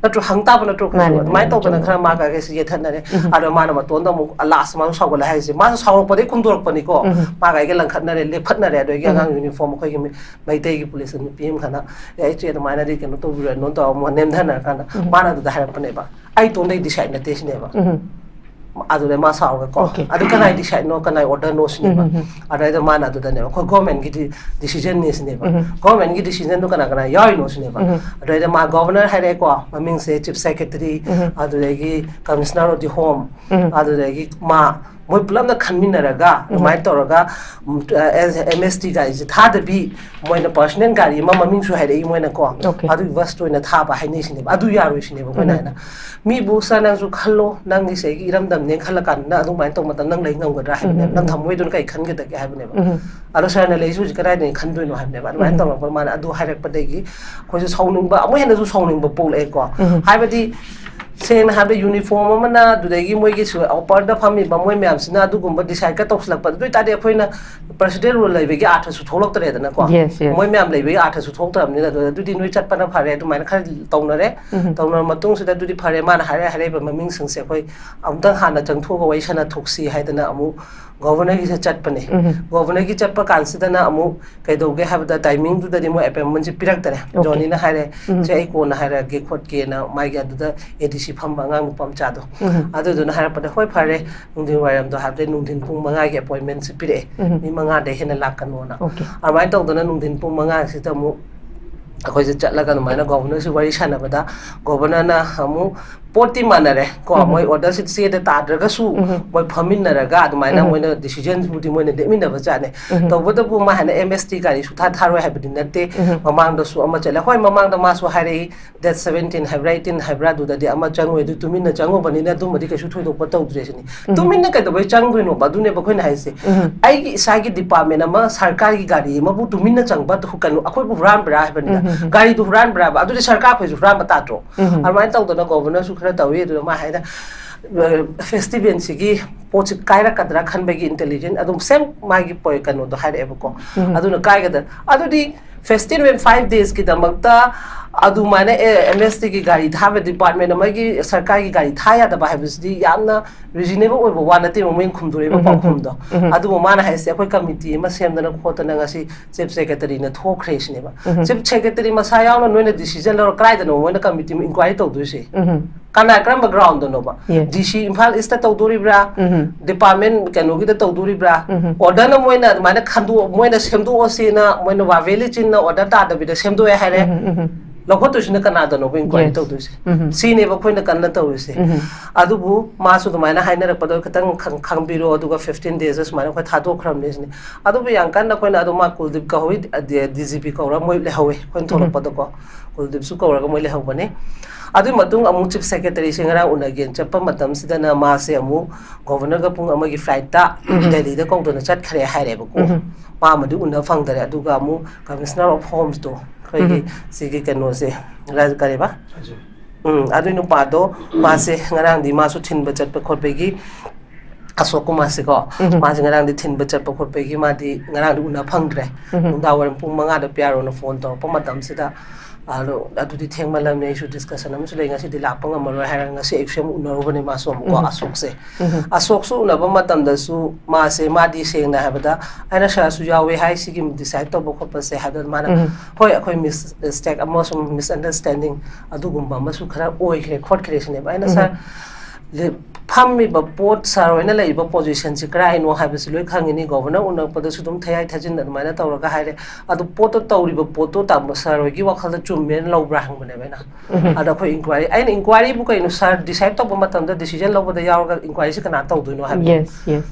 ꯅꯠꯇ꯭ꯔꯣ? ꯍꯪ ꯇꯥꯕ ꯅꯠꯇ꯭ꯔꯣ ꯑꯩꯈꯣꯏꯁꯨ? ꯃꯥꯅꯦ, ꯑꯗꯨꯃꯥꯏꯅ ꯃꯥꯅꯦ, ꯇꯧꯗꯅ ꯆꯨꯝꯃꯦ꯫ ꯈꯔ ꯃꯥꯒ ꯑꯩꯒꯁꯤ ꯌꯦꯠꯊꯠꯅꯔꯦ꯫ ꯑꯗꯣ ꯃꯥꯅ ꯃꯇꯣꯟꯗ ꯑꯃꯨꯛ last ꯃꯥꯁꯨ ꯁꯥꯎꯒꯠꯂꯦ ꯍꯥꯏꯁꯦ꯫ ꯃꯥꯁꯨ ꯁꯥꯎꯔꯛꯄꯗꯒꯤ ꯈꯨꯝꯗꯣꯔꯛꯄꯅꯤꯀꯣ꯫ ꯃꯥꯒ ꯑꯩꯒ ꯂꯪꯈꯠꯅꯔꯦ, ꯂꯦꯞꯈꯠꯅꯔꯦ꯫ ꯑꯗꯒꯤ ꯑꯉꯥꯡ uniform ꯑꯩꯈꯣꯏꯒꯤ ꯃꯤ-, ꯃꯩꯇꯩꯒꯤ police ꯅꯨꯄꯤ ꯑꯃ ꯈꯅ, "ꯑꯦ, ꯏꯆꯦ, ꯑꯗꯨꯃꯥꯏꯅꯗꯤ ꯀꯩꯅꯣ ꯇꯧꯕꯤꯔꯅꯨ" ꯇꯧꯔ ꯑꯃꯨꯛ ꯅꯦꯝꯊꯅꯔꯀꯥꯟꯗ ꯃꯥꯅ ꯑꯗꯨꯗ ꯍꯥꯏꯔꯛꯄꯅꯦꯕ, "ꯑꯩ ꯏꯇꯣꯟꯗꯩ decide ꯅꯠꯇꯦ" ꯁꯤꯅꯦꯕ꯫ ꯑꯗꯨꯗ ꯃꯥ ꯁꯥꯎꯔꯒꯀꯣ, Okay. "ꯑꯗꯨ ꯀꯅꯥꯏ decide ꯅꯣ, ꯀꯅꯥꯏ order ꯅꯣ?" ꯁꯤꯅꯦꯕ꯫ ꯑꯗꯩꯗ ꯃꯥꯅ ꯑꯗꯨꯗꯅꯦꯕ, "ꯑꯩꯈꯣꯏ government ꯒꯤ ꯗꯤ-, decision ꯅꯤ" ꯁꯤꯅꯦꯕ꯫ "Government ꯒꯤ decision ꯗꯣ ꯀꯅꯥ ꯀꯅꯥ ꯌꯥꯎꯔꯤꯅꯣ?" ꯁꯤꯅꯦꯕ꯫ ꯑꯗꯩꯗ ꯃꯥ governor ꯍꯥꯏꯔꯛꯑꯦꯀꯣ, ꯃꯃꯤꯡꯁꯦ chief secretary, ꯑꯗꯨꯗꯒꯤ commissioner of the home, ꯑꯗꯨꯗꯒꯤ ꯃꯥ ꯃꯣꯏ ꯄꯨꯂꯞꯅ ꯈꯟꯃꯤꯟꯅꯔꯒ ꯑꯗꯨꯃꯥꯏꯅ ꯇꯧꯔꯒ ꯑꯦꯝ ꯑꯦꯁ ꯇꯤ ꯒꯥꯔꯤꯁꯦ ꯊꯥꯗꯕꯤ, ꯃꯣꯏꯅ ꯄꯔꯁꯣꯅꯦꯜ ꯒꯥꯔꯤ ꯑꯃ ꯃꯃꯤꯡꯁꯨ ꯍꯥꯏꯔꯛꯏ ꯃꯣꯏꯅꯀꯣ꯫ Okay. ꯑꯗꯨꯒꯤ ꯕꯁꯇ ꯑꯣꯏꯅ ꯊꯥꯕ ꯍꯥꯏꯅꯩꯁꯤꯅꯦꯕ꯫ ꯑꯗꯨ ꯌꯥꯔꯣꯏꯁꯤꯅꯦꯕ ꯑꯩꯈꯣꯏꯅ ꯍꯥꯏꯅ꯫ ꯃꯤꯕꯨ "ꯁꯥꯔ, ꯅꯪꯁꯨ ꯈꯜꯂꯣ, ꯅꯪꯒꯤ ꯁꯤꯒꯤ ꯏꯔꯝꯗꯝꯅꯦꯅ ꯈꯜꯂ ꯀꯥꯟꯗ ꯅꯪ ꯑꯗꯨꯃꯥꯏꯅ ꯇꯧꯕ ꯃꯇꯝꯗ ꯅꯪ ꯂꯩ ꯉꯝꯒꯗ꯭ꯔꯥ?" ꯍꯥꯏꯕꯅꯦꯕ꯫ "ꯅꯪ ꯊꯃꯣꯏꯗꯨꯅ ꯀꯩ ꯈꯟꯒꯗꯒꯦ?" ꯍꯥꯏꯕꯅꯦꯕ꯫ ꯑꯗꯣ ꯁꯥꯔꯅ ꯂꯩꯁꯨ ꯍꯧꯖꯤꯛ ꯀꯗꯥꯏꯗꯒꯤ ꯈꯟꯗꯣꯏꯅꯣ ꯍꯥꯏꯕꯅꯦꯕ꯫ ꯑꯗꯨꯃꯥꯏꯅ ꯇꯧꯔꯛꯄ ꯃꯥꯅ ꯑꯗꯨ ꯍꯥꯏꯔꯛꯄꯗꯒꯤ ꯑꯩꯈꯣꯏꯁꯨ ꯁꯥꯎꯅꯤꯡꯕ, ꯑꯃꯨꯛ ꯍꯦꯟꯅꯁꯨ ꯁꯥꯎꯅꯤꯡꯕ ꯄꯣꯛꯂꯛꯑꯦꯀꯣ꯫ ꯍꯥꯏꯕꯗꯤ ꯁꯦꯡꯅ ꯍꯥꯏꯕꯗ ꯌꯨꯅꯤꯐꯣꯔꯝ ꯑꯃꯅ, ꯑꯗꯨꯗꯒꯤ ꯃꯣꯏꯒꯤ ꯁꯨ-, ꯑꯄꯔꯗ ꯐꯝꯃꯤꯕ ꯃꯣꯏ ꯃꯌꯥꯝꯁꯤꯅ ꯑꯗꯨꯒꯨꯝꯕ ꯗꯤꯁꯥꯏꯠꯀ ꯇꯧꯁꯤꯜꯂꯛꯄ, ꯑꯗꯨ ꯑꯣꯏꯇꯥꯔꯗꯤ ꯑꯩꯈꯣꯏꯅ ꯄ꯭ꯔꯁꯤꯗꯦꯟ ꯔꯨꯜ ꯂꯩꯕꯒꯤ ꯑꯥꯔꯊꯁꯨ ꯊꯣꯛꯂꯛꯇ꯭ꯔꯦꯗꯅꯀꯣ꯫ Yes, yes. ꯃꯣꯏ ꯃꯌꯥꯝ ꯂꯩꯕꯒꯤ ꯑꯥꯔꯊꯁꯨ ꯊꯣꯛꯇ꯭ꯔꯕꯅꯤꯅ꯫ ꯑꯗꯨ, ꯑꯗꯨꯗꯤ ꯅꯣꯏ ꯆꯠꯄꯅ ꯐꯔꯦ, ꯑꯗꯨꯃꯥꯏꯅ ꯈꯔ ꯇꯧꯅꯔꯦ꯫ ꯇꯧꯅꯔ ꯃꯇꯨꯡꯁꯤꯗ ꯑꯗꯨꯗꯤ ꯐꯔꯦ, ꯃꯥꯅ ꯍꯥꯏꯔꯦ, ꯍꯥꯏꯔꯛꯏꯕ ꯃꯃꯤꯡꯁꯤꯡꯁꯦ ꯑꯩꯈꯣꯏ ꯑꯃꯨꯛꯇꯪ ꯍꯥꯟꯅ ꯆꯪꯊꯣꯛꯑꯒ ꯋꯥꯔꯤ ꯁꯥꯟꯅ ꯊꯣꯛꯁꯤ ꯍꯥꯏꯗꯅ ꯑꯃꯨꯛ ꯒꯣꯕꯔꯅꯔꯒꯤꯁꯦ ꯆꯠꯄꯅꯦ꯫ ꯒꯣꯕꯔꯅꯔꯒꯤ ꯆꯠꯄ ꯀꯥꯟꯁꯤꯗꯅ ꯑꯃꯨꯛ ꯀꯩꯗꯧꯒꯦ ꯍꯥꯏꯕꯗ, ꯇꯥꯏꯃꯤꯡꯗꯨꯗꯗꯤ ꯃꯣꯏ ꯑꯦꯄꯣꯏꯟꯃꯦꯟꯁꯦ ꯄꯤꯔꯛꯇꯔꯦ꯫ Okay. ꯖꯣꯅꯤꯅ ꯍꯥꯏꯔꯦ, "ꯁꯦ, ꯑꯩ ꯀꯣꯟꯅ ꯍꯥꯏꯔꯛꯑꯒꯦ ꯈꯣꯠꯀꯦꯅ", ꯃꯥꯒꯤ ꯑꯗꯨꯗ ꯑꯦ ꯗꯤ ꯁꯤ ꯐꯝꯕ ꯑꯉꯥꯡ ꯅꯨꯄꯥ ꯃꯆꯥꯗꯣ꯫ ꯑꯗꯨꯗꯨꯅ ꯍꯥꯏꯔꯛꯄꯗ, "ꯍꯣꯏ, ꯐꯔꯦ, ꯅꯨꯡꯊꯤꯜ ꯋꯥꯏꯔꯝꯗꯣ", ꯍꯥꯏꯕꯗꯤ ꯅꯨꯡꯊꯤꯜ ꯄꯨꯡ ꯃꯉꯥꯒꯤ ꯑꯦꯄꯣꯏꯟꯃꯦꯟꯁꯦ ꯄꯤꯔꯛꯑꯦ꯫ ꯃꯤ ꯃꯉꯥꯗꯩ ꯍꯦꯟꯅ ꯂꯥꯛꯀꯅꯣꯅ꯫ Okay. ꯑꯗꯨꯃꯥꯏꯅ ꯇꯧꯗꯅ ꯅꯨꯡꯊꯤꯜ ꯄꯨꯡ ꯃꯉꯥꯁꯤꯗ ꯑꯃꯨꯛ ꯑꯩꯈꯣꯏꯁꯦ ꯆꯠꯂꯒ ꯑꯗꯨꯃꯥꯏꯅ ꯒꯣꯕꯔꯅꯔꯁꯤ ꯋꯥꯔꯤ ꯁꯥꯟꯅꯕꯗ, ꯒꯣꯕꯔꯅꯔꯅ ꯑꯃꯨꯛ ꯄꯣꯠꯇꯤ ꯃꯥꯟꯅꯔꯦ ꯀꯣ, ꯃꯣꯏ ꯑꯣꯔꯗꯔꯁꯤ ꯆꯦꯗ ꯇꯥꯗ꯭ꯔꯒꯁꯨ ꯃꯣꯏ ꯐꯝꯃꯤꯟꯅꯔꯒ ꯑꯗꯨꯃꯥꯏꯅ ꯃꯣꯏꯅ ꯗꯤꯁꯤꯖꯟꯕꯨꯗꯤ ꯃꯣꯏꯅ ꯂꯦꯞꯃꯤꯟꯅꯕ ꯖꯥꯠꯅꯦ꯫ ꯇꯧꯕꯇꯕꯨ ꯃꯥ ꯍꯥꯏꯅ ꯑꯦꯝ ꯑꯦꯁ ꯇꯤ ꯒꯥꯔꯤ ꯁꯨꯊꯥ ꯊꯥꯔꯣꯏ ꯍꯥꯏꯕꯗꯤ ꯅꯠꯇꯦ꯫ ꯃꯃꯥꯡꯗꯁꯨ ꯑꯃ ꯆꯠꯂꯦ꯫ ꯍꯣꯏ, ꯃꯃꯥꯡꯗ ꯃꯥꯁꯨ ꯍꯥꯏꯔꯛꯏ, ꯗꯦꯠ ꯁꯕꯦꯟꯇꯤꯟ ꯍꯥꯏꯕ꯭ꯔꯥ, ꯑꯩꯇꯤꯟ ꯍꯥꯏꯕ꯭ꯔꯥ, ꯑꯗꯨꯗꯗꯤ ꯑꯃ ꯆꯪꯉꯣꯏ, ꯑꯗꯨ ꯇꯨꯃꯤꯟꯅ ꯆꯪꯉꯨꯕꯅꯤꯅ ꯑꯗꯨꯝꯕꯗꯤ ꯀꯩꯁꯨ ꯊꯣꯏꯗꯣꯛꯄ ꯇꯧꯗ꯭ꯔꯦ ꯁꯤꯅꯤ꯫ ꯇꯨꯃꯤꯟꯅ ꯀꯩꯗꯧꯕꯩ ꯆꯪꯗꯣꯏꯅꯣꯕ? ꯑꯗꯨꯅꯦꯕ ꯑꯩꯈꯣꯏꯅ ꯍꯥꯏꯁꯦ꯫ ꯑꯩꯒꯤ ꯏꯁꯥꯒꯤ ꯗꯤꯄꯥꯔꯠꯃꯦꯟ ꯑꯃ, ꯁꯔꯀꯥꯔꯒꯤ ꯒꯥꯔꯤ ꯑꯃꯕꯨ ꯇꯨꯃꯤꯟꯅ ꯆꯪꯕ, ꯀꯩꯅꯣ, ꯑꯩꯈꯣꯏꯕꯨ ꯍꯨꯔꯥꯟꯕ꯭ꯔꯥ ꯍꯥꯏꯕꯅꯤꯗ꯫ ꯒꯥꯔꯤꯗꯨ ꯍꯨꯔꯥꯟꯕ꯭ꯔꯥꯕ? ꯑꯗꯨꯗꯤ ꯁꯔꯀꯥꯔ ꯑꯩꯈꯣꯏꯁꯨ ꯍꯨꯔꯥꯟꯕ ꯇꯥꯗ꯭ꯔꯣ? ꯑꯗꯨꯃꯥꯏꯅ ꯇꯧꯗꯅ ꯒꯣꯕꯔꯅꯔꯁꯨ ꯈꯔ ꯇꯧꯏ꯫ ꯑꯗꯨꯅ ꯃꯥ ꯍꯥꯏꯅ, ꯑ, ꯐꯦꯁꯇꯤꯚꯦꯜꯁꯤꯒꯤ ꯄꯣꯠꯁꯤ ꯀꯥꯏꯔꯛꯀꯗ꯭ꯔꯥ ꯈꯟꯕꯒꯤ ꯏꯟꯇꯦꯂꯤꯖꯦꯟ ꯑꯗꯨꯝ ꯁꯦꯝ ꯃꯥꯒꯤ ꯄꯣꯏ-, ꯀꯩꯅꯣꯗꯣ ꯍꯥꯏꯔꯛꯑꯦꯕꯀꯣ꯫ ꯑꯗꯨꯅ ꯀꯥꯏꯒꯗ꯭ꯔꯥ? ꯑꯗꯨꯗꯤ ꯐꯦꯁꯇꯤꯚꯦꯜ ꯐꯥꯏꯚ ꯗꯦꯖꯀꯤꯗꯃꯛꯇ ꯑꯗꯨꯃꯥꯏꯅ, ꯑꯦ, ꯑꯦꯝ ꯑꯦꯁ ꯇꯤꯒꯤ ꯒꯥꯔꯤ ꯊꯥꯕ, ꯗꯤꯄꯥꯔꯠꯃꯦꯟ ꯑꯃꯒꯤ ꯁꯔꯀꯥꯔꯒꯤ ꯒꯥꯔꯤ ꯊꯥ ꯌꯥꯗꯕ ꯍꯥꯏꯕꯁꯤꯗꯤ ꯌꯥꯝꯅ ꯔꯤꯖꯅꯦꯕꯜ ꯑꯣꯏꯕ ꯋꯥ ꯅꯠꯇꯦꯕ ꯃꯣꯏꯅ ꯈꯨꯝꯗꯣꯔꯤꯕ ꯄꯥꯎꯈꯨꯝꯗꯣ꯫ ꯑꯗꯨꯕꯨ ꯃꯥꯅ ꯍꯥꯏꯁꯦ, "ꯑꯩꯈꯣꯏ ꯀꯃꯤꯇꯤ ꯑꯃ ꯁꯦꯝꯗꯅ ꯈꯣꯠꯇꯅ ꯉꯁꯤ ꯆꯤꯐ ꯁꯦꯀ꯭ꯔꯦꯇꯔꯤꯅ ꯊꯣꯛꯈ꯭ꯔꯦ" ꯁꯤꯅꯦꯕ꯫ ꯆꯤꯐ ꯁꯦꯀ꯭ꯔꯦꯇꯔꯤ ꯃꯁꯥ ꯌꯥꯎꯅ ꯅꯣꯏꯅ ꯗꯤꯁꯤꯖꯟ ꯂꯧꯔ ꯀꯗꯥꯏꯗꯅꯣ ꯃꯣꯏꯅ ꯀꯃꯤꯇꯤ ꯑꯃ ꯏꯟꯀ꯭ꯋꯥꯏꯔꯤ ꯇꯧꯗꯣꯏꯁꯦ? ꯀꯅꯥ, ꯀꯔꯝꯕ ꯒ꯭ꯔꯥꯎꯟꯗꯅꯣꯕ? Yes. ꯗꯤ ꯁꯤ ꯏꯝꯐꯥꯜ ꯏꯁꯇ ꯇꯧꯗꯣꯔꯤꯕ꯭ꯔꯥ? ꯗꯤꯄꯥꯔꯠꯃꯦꯟ ꯀꯩꯅꯣꯒꯤꯗ ꯇꯧꯗꯣꯔꯤꯕ꯭ꯔꯥ? ꯑꯣꯔꯗꯔꯅ ꯃꯣꯏꯅ ꯑꯗꯨꯃꯥꯏꯅ ꯈꯟꯗꯣꯛ-, ꯃꯣꯏꯅ ꯁꯦꯝꯗꯣꯛꯑꯁꯦꯅ ꯃꯣꯏꯅ ꯋꯥꯚꯦꯂꯤ ꯆꯤꯟꯅ ꯑꯣꯔꯗꯔ ꯇꯥꯗꯕꯤꯗ ꯁꯦꯝꯗꯣꯛꯑꯦ ꯍꯥꯏꯔꯦ꯫ ꯂꯧꯈꯠꯇꯣꯏꯁꯤꯅ ꯀꯅꯥꯗꯅꯣꯕ inquiry Yes. ꯇꯧꯗꯣꯏꯁꯦ? ꯎꯝ. ꯁꯤꯅꯦꯕ ꯑꯩꯈꯣꯏꯅ ꯀꯟꯅ ꯇꯧꯔꯤꯁꯦ꯫ ꯎꯝ. ꯑꯗꯨꯕꯨ ꯃꯥꯁꯨ ꯑꯗꯨꯃꯥꯏꯅ ꯍꯥꯏꯅꯔꯛꯄꯗꯣ ꯈꯤꯇꯪ ꯈꯪ- ꯈꯪꯕꯤꯔꯣ, ꯑꯗꯨꯒ fifteen days ꯁꯨꯃꯥꯏꯅ ꯑꯩꯈꯣꯏ ꯊꯥꯗꯣꯛꯈ꯭ꯔꯕꯅꯦ ꯁꯤꯅꯤ꯫ ꯑꯗꯨꯕꯨ ꯌꯥꯝ ꯀꯟꯅ ꯑꯩꯈꯣꯏꯅ ꯑꯗꯨꯝ ꯃꯥ ꯀꯨꯜꯗꯤꯞ ꯀꯧꯏ, D G P ꯀꯧꯔ ꯃꯣꯏ ꯂꯩꯍꯧꯋꯦ ꯑꯩꯈꯣꯏꯅ ꯊꯣꯛꯂꯛꯄꯗꯀꯣ꯫ ꯀꯨꯜꯗꯤꯞꯁꯨ ꯀꯧꯔꯒ ꯃꯣꯏ ꯂꯩꯍꯧꯕꯅꯦ꯫ ꯑꯗꯨꯒꯤ ꯃꯇꯨꯡ ꯑꯃꯨꯛ Chief Secretaryꯁꯦ ꯉꯔꯥꯡ ꯎꯅꯒꯦꯅ ꯆꯠꯄ ꯃꯇꯝꯁꯤꯗꯅ ꯃꯥꯁꯦ ꯑꯃꯨꯛ Governorꯒ ꯄꯨꯡ ꯑꯃꯒꯤ flightꯇ ꯗꯦꯜꯂꯤꯗ ꯀꯧꯗꯅ ꯆꯠꯈ꯭ꯔꯦ ꯍꯥꯏꯔꯦꯕꯀꯣ꯫ ꯃꯥ ꯑꯃꯗꯤ ꯎꯅ ꯐꯪꯗꯔꯦ꯫ ꯑꯗꯨꯒ ꯑꯃꯨꯛ Commissioner of Homeꯁꯇꯣ, ꯑꯩꯈꯣꯏꯒꯤ ꯁꯤꯒꯤ ꯀꯩꯅꯣꯁꯦ, ꯔꯥꯖ-, ꯀꯔꯤꯕ? ꯎꯝ, ꯑꯗꯨꯏ ꯅꯨꯄꯥꯗꯣ, ꯃꯥꯁꯦ ꯉꯔꯥꯡꯗꯤ ꯃꯥꯁꯨ ꯊꯤꯟꯕ ꯆꯠꯄ ꯈꯣꯠꯄꯒꯤ, ꯑꯁꯣꯛ ꯀꯨꯃꯥꯔꯁꯦꯀꯣ, ꯃꯥꯁꯦ ꯉꯔꯥꯡꯗꯤ ꯊꯤꯟꯕ ꯆꯠꯄ ꯈꯣꯠꯄꯒꯤ ꯃꯥꯗꯤ ꯉꯔꯥꯡꯗꯤ ꯎꯅ ꯐꯪꯗ꯭ꯔꯦ꯫ ꯅꯨꯡꯗꯥꯡ ꯋꯥꯏꯔꯝ ꯄꯨꯡ ꯃꯉꯥꯗ P R Oꯅ phone ꯇꯧꯔꯛꯄ ꯃꯇꯝꯁꯤꯗ, ꯑꯗꯣ ꯑꯗꯨꯗꯤ ꯊꯦꯡꯃꯜꯂꯝꯅꯤ, ꯑꯩꯁꯨ discussion ꯑꯃꯁꯨ ꯂꯩ, ꯉꯁꯤꯗꯤ ꯂꯥꯛꯄ ꯉꯝꯃꯔꯣꯏ ꯍꯥꯏꯔꯒ ꯉꯁꯤ ꯑꯌꯨꯛꯁꯦ ꯑꯃꯨꯛ ꯎꯅꯔꯨꯕꯅꯦ ꯃꯥꯁꯨ ꯑꯃꯨꯛꯀꯣ, ꯑꯁꯣꯛꯁꯦ꯫ ꯑꯁꯣꯛꯁꯨ ꯎꯅꯕ ꯃꯇꯝꯗꯁꯨ ꯃꯥꯁꯦ, ꯃꯥꯗꯤ ꯁꯦꯡꯅ ꯍꯥꯏꯕꯗ, ꯑꯩꯅ ꯁꯥꯔꯁꯨ ꯌꯥꯎꯋꯦ ꯍꯥꯏ, ꯁꯤꯒꯤ decide ꯇꯧꯕ ꯈꯣꯠꯄꯁꯦ ꯍꯥꯏꯕꯗ ꯃꯥꯅ, "ꯍꯣꯏ, ꯑꯩꯈꯣꯏ mistake ꯑꯃꯁꯨꯡ misunderstanding ꯑꯗꯨꯒꯨꯝꯕ ꯑꯃꯁꯨ ꯈꯔ ꯑꯣꯏꯈ꯭ꯔꯦ ꯈꯣꯠꯈ꯭ꯔꯦ" ꯁꯤꯅꯦꯕ꯫ ꯑꯩꯅ, "ꯁꯥꯔ, ꯂꯦ-, ꯐꯝꯃꯤꯕ ꯄꯣꯠ, ꯁꯥꯔ ꯍꯣꯏꯅ ꯂꯩꯔꯤꯕ positionꯁꯤ ꯀꯗꯥꯏꯅꯣ ꯍꯥꯏꯕꯁꯤ ꯂꯣꯏ ꯈꯪꯉꯤꯅꯤ, Governor ꯎꯅꯔꯛꯄꯗꯁꯨ ꯑꯗꯨꯝ ꯊꯌꯥꯏ ꯊꯥꯖꯤꯟ ꯑꯗꯨꯃꯥꯏꯅ ꯇꯧꯔꯒ ꯍꯥꯏꯔꯦ꯫ ꯑꯗꯨ ꯄꯣꯠꯇꯣ ꯇꯧꯔꯤꯕ ꯄꯣꯠꯇꯣ ꯇꯥꯃꯣ ꯁꯥꯔ ꯍꯣꯏꯒꯤ ꯋꯥꯈꯜꯗ ꯆꯨꯝꯃꯦꯅ ꯂꯧꯕ꯭ꯔꯥ?" ꯍꯪꯕꯅꯦꯕ ꯑꯩꯅ꯫ ꯑꯗ ꯑꯩꯈꯣꯏ inquiry, ꯑꯩꯅ inquiryꯕꯨ ꯀꯩꯅꯣ ꯁꯥꯔ, decide ꯇꯧꯕ ꯃꯇꯝꯗ, decision ꯂꯧꯕꯗ ꯌꯥꯎꯔꯒ inquiryꯁꯤ ꯀꯅꯥ ꯇꯧꯗꯣꯏꯅꯣ ꯍꯥꯏꯕ꯫ Yes, yes.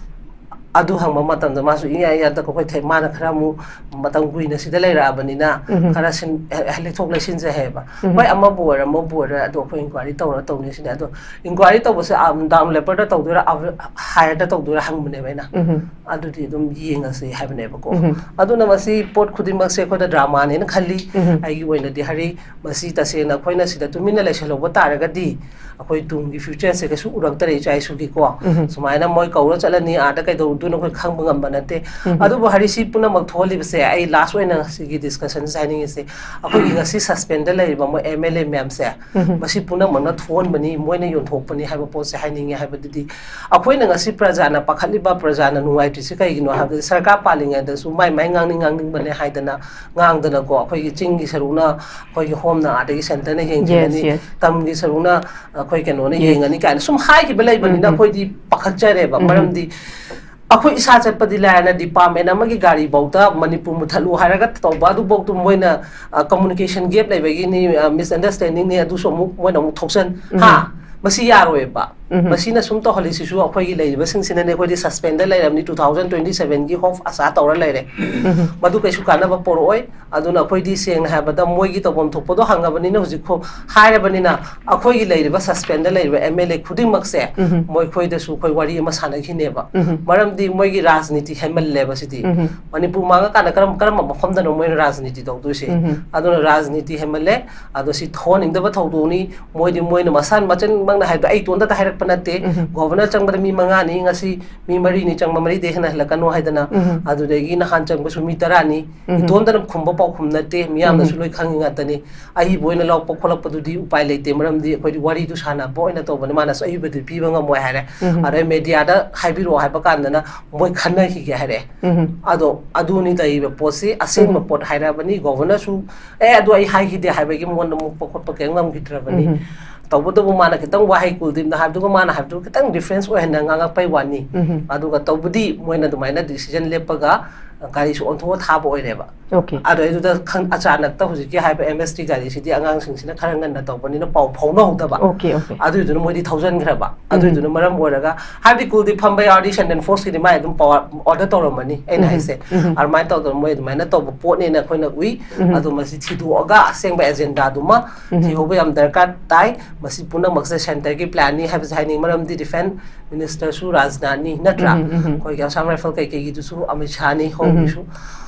ꯑꯗꯨ ꯍꯪꯕ ꯃꯇꯝꯗ ꯃꯥꯁꯨ ꯏꯌꯥ ꯌꯥꯗ, ꯑꯩꯈꯣꯏ ꯊꯦ-, ꯃꯥꯅ ꯈꯔ ꯑꯃꯨꯛ ꯃꯇꯝ ꯀꯨꯏꯅ ꯁꯤꯗ ꯂꯩꯔꯛꯑꯕꯅꯤꯅ ꯈꯔ ꯁꯤꯟ-, ꯑꯦ, ꯂꯩꯊꯣꯛ ꯂꯩꯁꯤꯟꯁꯦ ꯍꯥꯏꯌꯦꯕ꯫ ꯍꯣꯏ, ꯑꯃꯕꯨ ꯑꯣꯏꯔꯦ, ꯑꯃꯕꯨ ꯑꯣꯏꯔꯦ, ꯑꯗꯣ ꯑꯩꯈꯣꯏ inquiry ꯇꯧꯔ ꯇꯧꯅꯤ ꯁꯤꯅꯦ꯫ ꯑꯗꯣ inquiry ꯇꯧꯕꯁꯦ, ꯑꯝ, down levelꯗ ꯇꯧꯗꯣꯏꯔꯥ, up-, higherꯗ ꯇꯧꯗꯣꯏꯔꯥ ꯍꯪꯕꯅꯦꯕ ꯑꯩꯅ꯫ ꯑꯗꯨꯗꯤ ꯑꯗꯨꯝ ꯌꯦꯡꯉꯁꯦ ꯍꯥꯏꯕꯅꯦꯕꯀꯣ꯫ ꯑꯗꯨꯅ ꯃꯁꯤ ꯄꯣꯠ ꯈꯨꯗꯤꯡꯃꯛꯁꯦ ꯑꯩꯈꯣꯏꯗ dramaꯅꯦꯅ ꯈꯜꯂꯤ꯫ ꯑꯩꯒꯤ ꯑꯣꯏꯅꯗꯤ ꯍꯥꯏꯔꯤ, ꯃꯁꯤ ꯇꯁꯦꯡꯅ ꯑꯩꯈꯣꯏꯅ ꯁꯤꯗ ꯇꯨꯃꯤꯟꯅ ꯂꯩꯁꯜꯍꯧꯕ ꯇꯥꯔꯒꯗꯤ ꯑꯩꯈꯣꯏ ꯇꯨꯡꯒꯤ futureꯁꯦ ꯀꯩꯁꯨ ꯎꯔꯛꯇꯔꯦ, ꯏꯆꯥ ꯏꯁꯨꯒꯤꯀꯣ꯫ ꯁꯨꯃꯥꯏꯅ ꯃꯣꯏ ꯀꯧꯔ ꯆꯠꯂꯅꯤ, ꯑꯥꯗ ꯀꯩꯗꯧꯗꯣꯏꯅꯣ ꯑꯩꯈꯣꯏ ꯈꯪꯕ ꯉꯝꯕ ꯅꯠꯇꯦ꯫ ꯑꯗꯨꯕꯨ ꯍꯥꯏꯔꯤ, ꯁꯤ ꯄꯨꯝꯅꯃꯛ ꯊꯣꯛꯍꯜꯂꯤꯕꯁꯦ, ꯑꯩ last ꯑꯣꯏꯅ ꯁꯤꯒꯤ discussionꯁꯦ ꯍꯥꯏꯅꯤꯡꯉꯤꯁꯦ, ꯑꯩꯈꯣꯏꯒꯤ ꯉꯁꯤ suspendꯗ ꯂꯩꯔꯤꯕ ꯃꯣꯏ M L A ꯃꯌꯥꯝꯁꯦ, ꯃꯁꯤ ꯄꯨꯝꯅꯃꯛꯅ ꯊꯣꯛꯍꯟꯕꯅꯤ, ꯃꯣꯏꯅ ꯌꯣꯟꯊꯣꯛꯄꯅꯤ ꯍꯥꯏꯕ ꯄꯣꯠꯁꯦ ꯍꯥꯏꯅꯤꯡꯉꯦ꯫ ꯍꯥꯏꯕꯗꯨꯗꯤ ꯑꯩꯈꯣꯏꯅ ꯉꯁꯤ ꯄ꯭ꯔꯖꯥꯅ ꯄꯥꯈꯠꯂꯤꯕ, ꯄ꯭ꯔꯖꯥꯅ ꯅꯨꯡꯉꯥꯏꯇ꯭ꯔꯤꯁꯤ ꯀꯩꯒꯤꯅꯣ ꯍꯥꯏꯕꯗꯤ, ꯁꯔꯀꯥꯔ ꯄꯥꯜꯂꯤꯉꯩꯗꯁꯨ ꯃꯥꯏ ꯃꯥꯏ ꯉꯥꯡꯅꯤꯡ ꯉꯥꯡꯅꯤꯡꯕꯅꯦ ꯍꯥꯏꯗꯅ ꯉꯥꯡꯗꯅꯀꯣ, ꯑꯩꯈꯣꯏꯒꯤ ꯆꯤꯡꯒꯤ ꯁꯔꯨꯛꯅ ꯑꯩꯈꯣꯏꯒꯤ Homeꯅ, ꯑꯗꯒꯤ Centreꯅ ꯌꯦꯡꯁꯤꯜꯂꯅꯤ, Yes, yes. ꯇꯝꯒꯤ ꯁꯔꯨꯛꯅ ꯑꯩꯈꯣꯏ ꯀꯩꯅꯣꯅ Yes. ꯌꯦꯡꯉꯅꯤ ꯀꯥꯏꯅ ꯁꯨꯝ ꯍꯥꯏꯈꯤꯕ ꯂꯩꯕꯅꯤꯅ ꯑꯩꯈꯣꯏꯗꯤ ꯄꯥꯈꯠꯆꯔꯦꯕ꯫ ꯃꯔꯝꯗꯤ ꯑꯩꯈꯣꯏ ꯏꯁꯥ ꯆꯠꯄꯗꯤ ꯂꯥꯏꯔꯅ, ꯗꯤꯄꯥꯔꯠꯃꯦꯟ ꯑꯃꯒꯤ ꯒꯥꯔꯤꯐꯧꯗ ꯃꯅꯤꯄꯨꯔ ꯃꯨꯠꯊꯠꯂꯨ ꯍꯥꯏꯔꯒ ꯇꯧꯕ, ꯑꯗꯨꯐꯧꯗꯨ ꯃꯣꯏꯅ ꯀꯝꯃꯨꯅꯤꯀꯦꯁꯟ ꯒꯦꯞ ꯂꯩꯕꯒꯤꯅꯤ, ꯃꯤꯁꯑꯟꯗꯔꯁꯇꯦꯟꯗꯤꯡꯅꯤ, ꯑꯗꯨꯁꯨ ꯑꯃꯨꯛ ꯃꯣꯏꯅ ꯑꯃꯨꯛ ꯊꯣꯛꯆꯟ ꯍꯥ, ꯃꯁꯤ ꯌꯥꯔꯣꯏꯕ꯫ ꯃꯁꯤꯅ ꯁꯨꯝ ꯇꯧꯍꯜꯂꯤꯁꯤꯁꯨ ꯑꯩꯈꯣꯏꯒꯤ ꯂꯩꯔꯤꯕꯁꯤꯡꯁꯤꯅꯅꯦ꯫ ꯑꯩꯈꯣꯏꯗꯤ ꯁꯁꯄꯦꯟꯗ ꯂꯩꯔꯕꯅꯤ, ꯇꯨ ꯊꯥꯎꯖꯟ ꯇ꯭ꯋꯦꯟꯇꯤ ꯁꯚꯦꯟꯒꯤ ꯍꯣꯞ ꯑꯁꯥ ꯇꯧꯔ ꯂꯩꯔꯦ꯫ ꯃꯗꯨ ꯀꯩꯁꯨ ꯀꯥꯟꯅꯕ ꯄꯣꯔꯛꯑꯣꯏ꯫ ꯑꯗꯨꯅ ꯑꯩꯈꯣꯏꯗꯤ ꯁꯦꯡꯅ ꯍꯥꯏꯕꯗ ꯃꯣꯏꯒꯤ ꯇꯧꯐꯝ ꯊꯣꯛꯄꯗꯣ ꯍꯪꯉꯕꯅꯤꯅ, ꯍꯧꯖꯤꯛ ꯈꯣ-, ꯍꯥꯏꯔꯕꯅꯤꯅ, ꯑꯩꯈꯣꯏꯒꯤ ꯂꯩꯔꯤꯕ ꯁꯁꯄꯦꯟꯗ ꯂꯩꯔꯤꯕ ꯑꯦꯝ ꯑꯦꯜ ꯑꯦ ꯈꯨꯗꯤꯡꯃꯛꯁꯦ ꯃꯣꯏꯈꯣꯏꯗꯁꯨ ꯑꯩꯈꯣꯏ ꯋꯥꯔꯤ ꯑꯃ ꯁꯥꯟꯅꯈꯤꯅꯦꯕ꯫ ꯃꯔꯝꯗꯤ ꯃꯣꯏꯒꯤ ꯔꯥꯖꯅꯤꯇꯤ ꯍꯦꯟꯃꯜꯂꯦꯕ ꯁꯤꯗꯤ꯫ ꯃꯅꯤꯄꯨꯔ ꯃꯥꯡꯉꯀꯥꯟꯗ ꯀꯔꯝ-, ꯀꯔꯝꯕ ꯃꯐꯝꯗꯅꯣ ꯃꯣꯏꯅ ꯔꯥꯖꯅꯤꯇꯤ ꯇꯧꯗꯣꯏꯁꯦ? ꯑꯗꯨꯅ ꯔꯥꯖꯅꯤꯇꯤ ꯍꯦꯟꯃꯜꯂꯦ꯫ ꯑꯗꯣ ꯁꯤ ꯊꯣꯛꯍꯟꯅꯤꯡꯗꯕ ꯊꯧꯗꯣꯛꯅꯤ꯫ ꯃꯣꯏꯗꯤ ꯃꯣꯏꯅ ꯃꯁꯥ ꯃꯆꯤꯟꯃꯛꯅ ꯍꯥꯏꯕꯗꯣ ꯑꯩ ꯏꯇꯣꯟꯗꯇ ꯍꯥꯏꯔꯛꯄ ꯅꯠꯇꯦ꯫ ꯒꯣꯚꯔꯅꯔ ꯆꯪꯕꯗ ꯃꯤ ꯃꯉꯥꯅꯤ, ꯉꯁꯤ ꯃꯤ ꯃꯔꯤꯅꯤ ꯆꯪꯕ, ꯃꯔꯤꯗꯩ ꯍꯦꯟꯅ ꯍꯜꯂꯛꯀꯅꯨ ꯍꯥꯏꯗꯅ꯫ ꯑꯗꯨꯗꯒꯤ ꯅꯍꯥꯟ ꯆꯪꯕꯁꯨ ꯃꯤ ꯇꯔꯥꯅꯤ꯫ ꯏꯇꯣꯟꯗꯅ ꯈꯨꯝꯕ ꯄꯥꯎꯈꯨꯝ ꯅꯠꯇꯦ, ꯃꯤꯌꯥꯝꯅꯁꯨ ꯂꯣꯏ ꯈꯪꯉꯤ ꯉꯥꯛꯇꯅꯤ꯫ ꯑꯏꯕ ꯑꯣꯏꯅ ꯂꯧꯔꯛꯄ ꯈꯣꯠꯂꯛꯄꯗꯨꯗꯤ ꯎꯄꯥꯏ ꯂꯩꯇꯦ, ꯃꯔꯝꯗꯤ ꯑꯩꯈꯣꯏꯗꯤ ꯋꯥꯔꯤꯗꯨ ꯁꯥꯟꯅꯕ ꯑꯣꯏꯅ ꯇꯧꯕꯅꯤ, ꯃꯥꯅꯁꯨ ꯑꯏꯕꯗꯨ ꯄꯤꯕ ꯉꯝꯃꯣꯏ ꯍꯥꯏꯔꯦ꯫ ꯑꯗꯩ ꯃꯦꯗꯤꯌꯥꯗ ꯍꯥꯏꯕꯤꯔꯛꯑꯣ ꯍꯥꯏꯕ ꯀꯥꯟꯗꯅ ꯃꯣꯏ ꯈꯟꯅꯈꯤꯒꯦ ꯍꯥꯏꯔꯛꯑꯦ꯫ ꯑꯗꯣ ꯑꯗꯨꯅꯤ ꯂꯩꯔꯤꯕ ꯄꯣꯠꯁꯤ, ꯑꯁꯦꯡꯕ ꯄꯣꯠ ꯍꯥꯏꯔꯕꯅꯤ꯫ ꯒꯣꯚꯔꯅꯔꯁꯨ "ꯑꯦ, ꯑꯗꯨ ꯑꯩ ꯍꯥꯏꯈꯤꯗꯦ" ꯍꯥꯏꯕꯒꯤ ꯃꯉꯣꯟꯗ ꯃꯨꯛꯄ ꯈꯣꯠꯄ ꯀꯔꯤꯝ ꯉꯝꯈꯤꯗ꯭ꯔꯕꯅꯤ꯫ ꯇꯧꯕꯇꯕꯨ ꯃꯥꯅ ꯈꯤꯇꯪ ꯋꯥꯍꯩ ꯀꯨꯜꯗꯤꯞꯅ ꯍꯥꯏꯕꯗꯨꯒ ꯃꯥꯅ ꯍꯥꯏꯕꯗꯨꯒ ꯈꯤꯇꯪ ꯗꯤꯐ꯭ꯔꯦꯟꯁ ꯑꯣꯏꯍꯟꯅ ꯉꯥꯡꯉꯛꯄꯩ ꯋꯥꯅꯤ꯫ ꯑꯗꯨꯒ ꯇꯧꯕꯗꯤ ꯃꯣꯏꯅ ꯑꯗꯨꯃꯥꯏꯅ ꯗꯤꯁꯤꯖꯟ ꯂꯦꯞꯄꯒ ꯒꯥꯔꯤꯁꯨ ꯑꯣꯟꯊꯣꯛꯑ ꯊꯥꯕ ꯑꯣꯏꯔꯦꯕ꯫ ꯑꯗꯨꯗ ꯈꯪ-, ꯑꯆꯥꯅꯛꯇ ꯍꯧꯖꯤꯛꯀꯤ ꯍꯥꯏꯕ ꯑꯦꯝ ꯑꯦꯁ ꯇꯤ ꯒꯥꯔꯤꯁꯤꯗꯤ ꯑꯉꯥꯡꯁꯤꯡꯁꯤꯅ ꯈꯔ ꯉꯟꯅ ꯇꯧꯕꯅꯤꯅ ꯄꯥꯎ ꯐꯥꯎꯅꯍꯧꯗꯕ꯫ ꯑꯗꯨꯏꯗꯨꯅ ꯃꯣꯏꯗꯤ ꯊꯧꯖꯟꯈ꯭ꯔꯕ꯫ ꯑꯗꯨꯏꯗꯨꯅ ꯃꯔꯝ ꯑꯣꯏꯔꯒ, ꯍꯥꯏꯕꯗꯤ ꯀꯨꯜꯗꯤꯞ ꯐꯝꯕ ꯌꯥꯎꯔꯗꯤ ꯁꯦꯟꯇ꯭ꯔꯦꯜ ꯐꯣꯔꯁꯀꯤꯗꯤ ꯃꯥꯏ ꯑꯗꯨꯝ ꯄꯋꯥꯔ ꯑꯣꯔꯗꯔ ꯇꯧꯔꯝꯃꯅꯤ, ꯑꯩꯅ ꯍꯥꯏꯁꯦ꯫ ꯑꯗꯨꯃꯥꯏꯅ ꯇꯧꯗꯅ ꯃꯣꯏ ꯑꯗꯨꯃꯥꯏꯅ ꯇꯧꯕ ꯄꯣꯠꯅꯦꯅ ꯑꯩꯈꯣꯏꯅ ꯎꯏ꯫ ꯑꯗꯣ ꯃꯁꯤ ꯊꯤꯗꯣꯛꯑꯒ ꯑꯁꯦꯡꯕ ꯑꯦꯖꯦꯟꯗꯥꯗꯨꯃ ꯊꯤꯍꯧꯕ ꯌꯥꯝ ꯗꯔꯀꯥꯔ ꯇꯥꯏ꯫ ꯃꯁꯤ ꯄꯨꯝꯅꯃꯛꯁꯦ ꯁꯦꯟꯇꯔꯒꯤ ꯄ꯭ꯂꯥꯟꯅꯤ ꯍꯥꯏꯕꯁꯦ ꯍꯥꯏꯅꯤꯡꯉꯤ, ꯃꯔꯝꯗꯤ ꯗꯤꯐꯦꯟꯁ ꯃꯤꯅꯤꯁꯇꯔꯁꯨ ꯔꯥꯖꯅꯥꯊꯅꯤ, ꯅꯠꯇ꯭ꯔꯥ? ꯑꯩꯈꯣꯏꯒꯤ ꯑꯁꯥꯝ ꯔꯥꯏꯐꯜ ꯀꯩꯀꯩꯒꯤꯗꯨꯁꯨ ꯑꯃꯤꯠ ꯁꯥꯍꯅꯤ, ꯍꯣꯝꯒꯤꯁꯨ꯫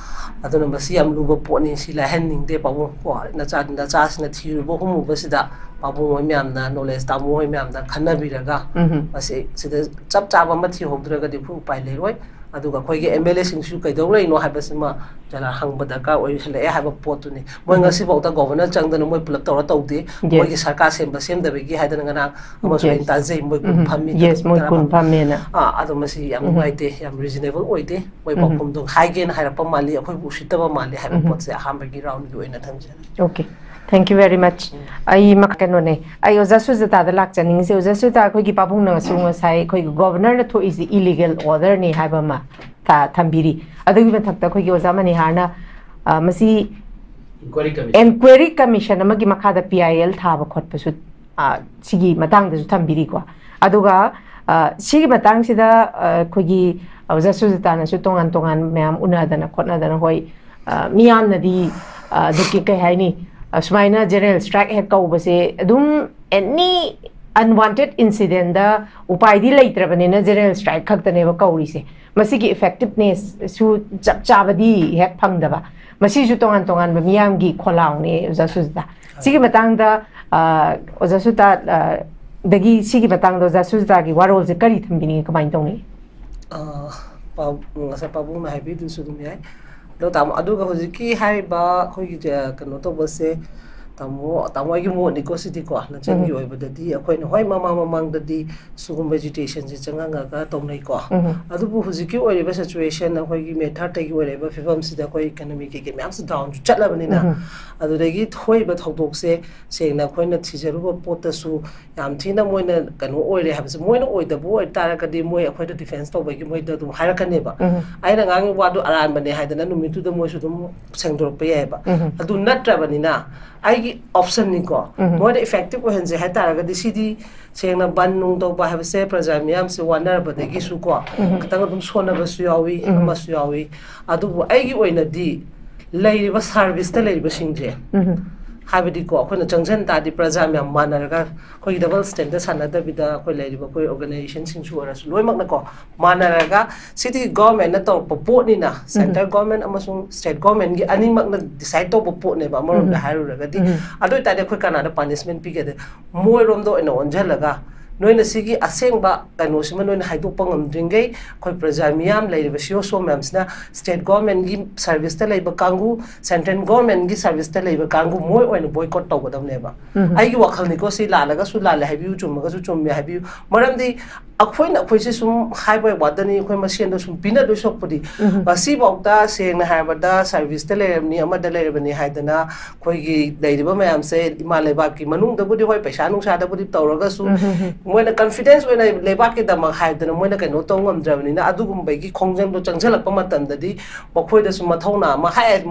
ꯑꯗꯨꯅ ꯃꯁꯤ ꯌꯥꯝ ꯂꯨꯕ ꯄꯣꯠꯅꯤ, ꯁꯤ ꯂꯥꯏꯍꯟꯅꯤꯡꯗꯦ ꯄꯥꯕꯨꯡ꯫ ꯀꯣ, ꯅꯆꯥ-, ꯅꯆꯥꯁꯤꯡꯅ ꯊꯤꯔꯨꯕ ꯍꯨꯝꯃꯨꯕꯁꯤꯗ ꯄꯥꯕꯨꯡ ꯍꯣꯏ ꯃꯌꯥꯝꯅ, ꯅꯣꯂꯦꯖ ꯇꯥꯃꯣ ꯍꯣꯏ ꯃꯌꯥꯝꯅ ꯈꯟꯅꯕꯤꯔꯒ ꯃꯁꯤ ꯁꯤꯗ ꯆꯞ ꯆꯥꯕ ꯑꯃ ꯊꯤꯍꯧꯗ꯭ꯔꯒꯗꯤ ꯑꯩꯈꯣꯏ ꯎꯄꯥꯏ ꯂꯩꯔꯣꯏ꯫ ꯑꯗꯨꯒ ꯑꯩꯈꯣꯏꯒꯤ ꯑꯦꯝ ꯑꯦꯜ ꯑꯦꯁꯤꯡꯁꯨ ꯀꯩꯗꯧ ꯂꯩꯔꯤꯅꯣ ꯍꯥꯏꯕꯁꯤꯃ ꯖꯅ ꯍꯪꯕ ꯗꯔꯀꯥꯔ ꯑꯣꯏꯁꯜꯂꯛꯑꯦ ꯍꯥꯏꯕ ꯄꯣꯠꯇꯨꯅꯤ꯫ ꯃꯣꯏ ꯉꯁꯤꯐꯥꯎꯗ ꯒꯣꯚꯔꯅꯔ ꯆꯪꯗꯅ ꯃꯣꯏ ꯄꯨꯂꯞ ꯇꯧꯔ ꯇꯧꯗꯦ꯫ ꯃꯣꯏꯒꯤ ꯁꯔꯀꯥꯔ ꯁꯦꯝꯕ ꯁꯦꯝꯗꯕꯒꯤ ꯍꯥꯏꯗꯅ ꯉꯔꯥꯡ ꯑꯃꯁꯨ ꯑꯩꯅ ꯇꯥꯖꯩ, ꯃꯣꯏ ꯀꯨꯟ ꯐꯝꯃꯤ, ꯌꯦꯁ, ꯃꯣꯏ ꯇꯔꯥ ꯀꯨꯟ ꯐꯝꯃꯤ꯫ ꯐꯝꯃꯦꯅ꯫ ꯑꯥ, ꯑꯗꯣ ꯃꯁꯤ ꯌꯥꯝ ꯅꯨꯡꯉꯥꯏꯇꯦ, ꯌꯥꯝ ꯔꯤꯖꯅꯦꯕꯜ ꯑꯣꯏꯗꯦ꯫ ꯃꯣꯏ ꯄꯥꯎꯈꯨꯝꯗꯣ ꯍꯥꯏꯒꯦꯅ ꯍꯥꯏꯔꯛꯄ ꯃꯥꯜꯂꯤ, ꯑꯩꯈꯣꯏꯕꯨ ꯎꯁꯤꯠꯇꯕ ꯃꯥꯜꯂꯤ ꯍꯥꯏꯕ ꯄꯣꯠꯁꯦ ꯑꯍꯥꯟꯕꯒꯤ ꯔꯥꯎꯟꯒꯤ ꯑꯣꯏꯅ ꯊꯝꯖꯔꯤ꯫ Okay. Thank you very much. ꯑꯩ ꯃꯈꯥ ꯀꯩꯅꯣꯅꯦ, ꯑꯩ ꯑꯣꯖꯥ ꯁꯨꯖꯥꯇꯥꯗ ꯂꯥꯛꯆꯅꯤꯡꯉꯤꯁꯦ꯫ ꯑꯣꯖꯥ ꯁꯨꯖꯥꯇꯥ, ꯑꯩꯈꯣꯏꯒꯤ ꯄꯥꯕꯨꯡꯅꯁꯨ ꯉꯁꯥꯏ ꯑꯩꯈꯣꯏꯒꯤ ꯒꯣꯕꯔꯅꯔꯅ ꯊꯣꯛꯏꯁꯤ ꯏꯂꯤꯒꯦꯜ ꯑꯣꯔꯗꯔꯅꯤ ꯍꯥꯏꯕ ꯑꯃ ꯊ- ꯊꯝꯕꯤꯔꯤ꯫ ꯑꯗꯨꯒꯤ ꯃꯊꯛꯇ ꯑꯩꯈꯣꯏꯒꯤ ꯑꯣꯖꯥ ꯃꯅꯤꯍꯥꯔꯅ, ꯑ, ꯃꯁꯤ Inquiry Commission. Inquiry Commission ꯑꯃꯒꯤ ꯃꯈꯥꯗ P I L ꯊꯥꯕ ꯈꯣꯠꯄꯁꯨ, ꯑ, ꯁꯤꯒꯤ ꯃꯇꯥꯡꯗꯁꯨ ꯊꯝꯕꯤꯔꯤꯀꯣ꯫ ꯑꯗꯨꯒ, ꯑ, ꯁꯤꯒꯤ ꯃꯇꯥꯡꯁꯤꯗ, ꯑ, ꯑꯩꯈꯣꯏꯒꯤ ꯑꯣꯖꯥ ꯁꯨꯖꯥꯇꯥꯅꯁꯨ ꯇꯣꯉꯥꯟ ꯇꯣꯉꯥꯟ ꯃꯌꯥꯝ ꯎꯅꯗꯅ ꯈꯣꯠꯅꯗꯅ, ꯍꯣꯏ, ꯑ, ꯃꯤꯌꯥꯝꯅꯗꯤ, ꯑ, ꯑꯗꯨꯒꯤ ꯀꯩ ꯍꯥꯏꯅꯤ, ꯑ, ꯁꯨꯃꯥꯏꯅ general strike ꯍꯦꯛ ꯀꯧꯕꯁꯦ ꯑꯗꯨꯝ any unwanted incidentꯗ ꯎꯄꯥꯏꯗꯤ ꯂꯩꯇ꯭ꯔꯕꯅꯤꯅ general strike ꯈꯛꯇꯅꯦꯕ ꯀꯧꯔꯤꯁꯦ꯫ ꯃꯁꯤꯒꯤ effectivenessꯁꯨ ꯆꯞ ꯆꯥꯕꯗꯤ ꯍꯦꯛ ꯐꯪꯗꯕ꯫ ꯃꯁꯤꯁꯨ ꯇꯣꯉꯥꯟ ꯇꯣꯉꯥꯟꯕ ꯃꯤꯌꯥꯝꯒꯤ ꯈꯣꯜꯂꯥꯎꯅꯦ, ꯑꯣꯖꯥ ꯁꯨꯖꯥꯇꯥ꯫ ꯁꯤꯒꯤ ꯃꯇꯥꯡꯗ, ꯑ, ꯑꯣꯖꯥ ꯁꯨꯖꯥꯇꯥ, ꯑ, ꯗꯒꯤ ꯁꯤꯒꯤ ꯃꯇꯥꯡꯗ ꯑꯣꯖꯥ ꯁꯨꯖꯥꯇꯥꯒꯤ ꯋꯥꯔꯣꯜꯁꯦ ꯀꯔꯤ ꯊꯝꯕꯤꯅꯤꯡꯉꯤ, ꯀꯃꯥꯏꯅ ꯇꯧꯅꯤ? ꯑ, ꯄꯥꯎ-, ꯉꯁꯥꯏ ꯄꯥꯕꯨꯡꯅ ꯍꯥꯏꯕꯤꯗꯨꯁꯨ ꯑꯗꯨꯝ ꯌꯥꯏ꯫ ꯑꯗꯣ ꯇꯥꯃꯣ, ꯑꯗꯨꯒ ꯍꯧꯖꯤꯛꯀꯤ ꯍꯥꯏꯔꯤꯕ ꯑꯩꯈꯣꯏꯒꯤ, ꯑ, ꯀꯩꯅꯣ ꯇꯧꯕꯁꯦ, ꯇꯥꯃꯣ, ꯇꯥꯃꯣ ꯑꯩꯒꯤ ꯃꯣꯠꯅꯤꯀꯣ ꯁꯤꯗꯤꯀꯣ, ꯅꯆꯟꯒꯤ ꯎꯝ꯫ ꯑꯣꯏꯕꯗꯗꯤ ꯑꯩꯈꯣꯏꯅ, ꯍꯣꯏ, ꯃꯃꯥꯡ ꯃꯃꯥꯡꯗꯗꯤ ꯁꯤꯒꯨꯝꯕ agitationꯁꯦ ꯆꯪꯉꯛꯑꯒ ꯇꯧꯅꯩꯀꯣ꯫ ꯎꯝ꯫ ꯑꯗꯨꯕꯨ ꯍꯧꯖꯤꯛꯀꯤ ꯑꯣꯏꯔꯤꯕ situation, ꯑꯩꯈꯣꯏꯒꯤ May thirdꯇꯒꯤ ꯑꯣꯏꯔꯛꯏꯕ ꯐꯤꯕꯝꯁꯤꯗ ꯑꯩꯈꯣꯏ economy ꯀꯩꯀꯩ ꯃꯌꯥꯝꯁꯨ downꯁꯨ ꯆꯠꯂꯕꯅꯤꯅ, ꯎꯝ꯫ ꯑꯗꯨꯗꯒꯤ ꯊꯣꯛꯏꯕ ꯊꯧꯗꯣꯛꯁꯦ ꯁꯦꯡꯅ ꯑꯩꯈꯣꯏꯅ ꯊꯤꯖꯔꯨꯕ ꯄꯣꯠꯇꯁꯨ ꯌꯥꯝ ꯊꯤꯅ ꯃꯣꯏꯅ ꯀꯩꯅꯣ ꯑꯣꯏꯔꯦ ꯍꯥꯏꯕꯁꯦ, ꯃꯣꯏꯅ ꯑꯣꯏꯗꯕ ꯑꯣꯏꯇꯥꯔꯒꯗꯤ ꯃꯣꯏ ꯑꯩꯈꯣꯏꯗ defence ꯇꯧꯕꯒꯤ ꯃꯣꯏꯗ ꯑꯗꯨꯝ ꯍꯥꯏꯔꯛꯀꯅꯦꯕ꯫ ꯎꯝ꯫ ꯑꯩꯅ ꯉꯥꯡꯉꯤꯕ ꯋꯥꯗꯨ ꯑꯔꯥꯟꯕꯅꯦ ꯍꯥꯏꯗꯅ ꯅꯨꯃꯤꯠꯇꯨꯗ ꯃꯣꯏꯁꯨ ꯑꯗꯨꯝ ꯁꯦꯡꯗꯣꯔꯛꯄ ꯌꯥꯏꯑꯕ꯫ ꯎꯝ꯫ ꯑꯗꯨ ꯅꯠꯇ꯭ꯔꯕꯅꯤꯅ ꯑꯩꯒꯤ optionꯅꯤꯀꯣ꯫ ꯎꯝ꯫ ꯃꯣꯏꯗ effective ꯑꯣꯏꯍꯟꯁꯦ ꯍꯥꯏꯇꯥꯔꯒꯗꯤ ꯁꯤꯗꯤ ꯁꯦꯡꯅ ꯕꯟ ꯅꯨꯡ ꯇꯧꯕ ꯍꯥꯏꯕꯁꯦ ꯄ꯭ꯔꯖꯥ ꯃꯤꯌꯥꯝꯁꯦ ꯋꯥꯅꯔꯕꯗꯒꯤꯁꯨ ꯀꯣ, ꯎꯝ꯫ ꯈꯤꯇꯪ ꯑꯗꯨꯝ ꯁꯣꯟꯅꯕꯁꯨ ꯌꯥꯎꯏ, ꯎꯝ꯫ ꯑꯃꯁꯨ ꯌꯥꯎꯏ꯫ ꯑꯗꯨꯕꯨ ꯑꯩꯒꯤ ꯑꯣꯏꯅꯗꯤ ꯂꯩꯔꯤꯕ serviceꯇ ꯂꯩꯔꯤꯕꯁꯤꯡꯁꯦ, ꯎꯝ꯫ ꯍꯥꯏꯕꯗꯤꯀꯣ, ꯑꯩꯈꯣꯏꯅ ꯆꯪꯁꯤꯟ ꯇꯥꯔꯗꯤ ꯄ꯭ꯔꯖꯥ ꯃꯌꯥꯝ ꯃꯥꯟꯅꯔꯒ ꯑꯩꯈꯣꯏꯒꯤ double standard ꯁꯥꯟꯅꯗꯕꯤꯗ ꯑꯩꯈꯣꯏ ꯂꯩꯔꯤꯕ ꯑꯩꯈꯣꯏ organizationꯁꯤꯡꯁꯨ ꯑꯣꯏꯔꯁꯨ ꯂꯣꯏꯅꯃꯛꯅꯀꯣ ꯃꯥꯟꯅꯔꯒ, ꯁꯤꯗꯤ governmentꯅ ꯇꯧꯔꯛꯄ ꯄꯣꯠꯅꯤꯅ, central government ꯑꯃꯁꯨꯡ state governmentꯒꯤ ꯑꯅꯤꯃꯛꯅ decide ꯇꯧꯕ ꯄꯣꯠꯅꯦꯕ ꯑꯃꯔꯣꯝꯗ ꯎꯝ꯫ ꯍꯥꯏꯔꯨꯔꯒꯗꯤ꯫ ꯎꯝ꯫ ꯑꯗꯨ ꯑꯣꯏꯇꯥꯔꯗꯤ ꯑꯩꯈꯣꯏ ꯀꯅꯥꯗ punishment ꯄꯤꯒꯗꯦ? ꯃꯣꯏꯔꯣꯝꯗ ꯑꯣꯏꯅ ꯑꯣꯟꯁꯤꯜꯂꯒ ꯅꯣꯏꯅ ꯁꯤꯒꯤ ꯑꯁꯦꯡꯕ ꯀꯩꯅꯣꯁꯤꯃ ꯅꯣꯏꯅ ꯍꯥꯏꯗꯣꯛꯄ ꯉꯝꯗ꯭ꯔꯤꯉꯩ ꯑꯩꯈꯣꯏ ꯄ꯭ꯔꯖꯥ ꯃꯤꯌꯥꯝ ꯂꯩꯔꯤꯕ ꯁꯤ ꯑꯣ ꯁꯤ ꯑꯣ ꯃꯌꯥꯝꯁꯤꯅ state government ꯀꯤ service ꯇ ꯂꯩꯕ ꯀꯥꯡꯕꯨ, central government ꯀꯤ service ꯇ ꯂꯩꯕ ꯀꯥꯡꯕꯨ ꯃꯣꯏ ꯑꯣꯏꯅ boycott ꯇꯧꯒꯗꯕꯅꯦꯕ꯫ ꯑꯩꯒꯤ ꯋꯥꯈꯜꯅꯤꯀꯣ, ꯁꯤ ꯂꯥꯜꯂꯒꯁꯨ ꯂꯥꯜꯂꯦ ꯍꯥꯏꯕꯤꯌꯨ, ꯆꯨꯝꯃꯒꯁꯨ ꯆꯨꯝꯃꯦ ꯍꯥꯏꯕꯤꯌꯨ꯫ ꯃꯔꯝꯗꯤ ꯑꯩꯈꯣꯏꯅ ꯑꯩꯈꯣꯏꯁꯦ ꯁꯨꯝ ꯍꯥꯏꯕ ꯋꯥꯗꯅꯤ, ꯑꯩꯈꯣꯏ ꯃꯁꯦꯟꯗ ꯁꯨꯝ ꯄꯤꯅꯗꯣꯏ ꯁꯔꯨꯛꯄꯨꯗꯤ, ꯉꯁꯤꯐꯥꯎꯗ ꯁꯦꯡꯅ ꯍꯥꯏꯔꯕꯗ service ꯇ ꯂꯩꯔꯕꯅꯤ, ꯑꯃꯗ ꯂꯩꯔꯕꯅꯤ ꯍꯥꯏꯗꯅ ꯑꯩꯈꯣꯏꯒꯤ ꯂꯩꯔꯤꯕ ꯃꯌꯥꯝꯁꯦ ꯏꯃꯥ ꯂꯩꯕꯥꯛꯀꯤ ꯃꯅꯨꯡꯗꯕꯨꯗꯤ ꯍꯣꯏ ꯄꯩꯁꯥ ꯅꯨꯡꯁꯥꯗꯕꯨꯗꯤ ꯇꯧꯔꯒꯁꯨ ꯃꯣꯏꯅ confidence ꯑꯣꯏꯅ ꯂꯩꯕꯥꯛꯀꯤꯗꯃꯛ ꯍꯥꯏꯗꯅ ꯃꯣꯏꯅ ꯀꯩꯅꯣ ꯇꯧ ꯉꯝꯗ꯭ꯔꯕꯅꯤꯅ ꯑꯗꯨꯒꯨꯝꯕꯒꯤ ꯈꯣꯡꯖꯪꯗꯣ ꯆꯪꯁꯤꯜꯂꯛꯄ ꯃꯇꯝꯗꯗꯤ ꯃꯈꯣꯏꯗꯁꯨ ꯃꯊꯧꯅꯥ ꯑꯃ ꯍꯥꯏ,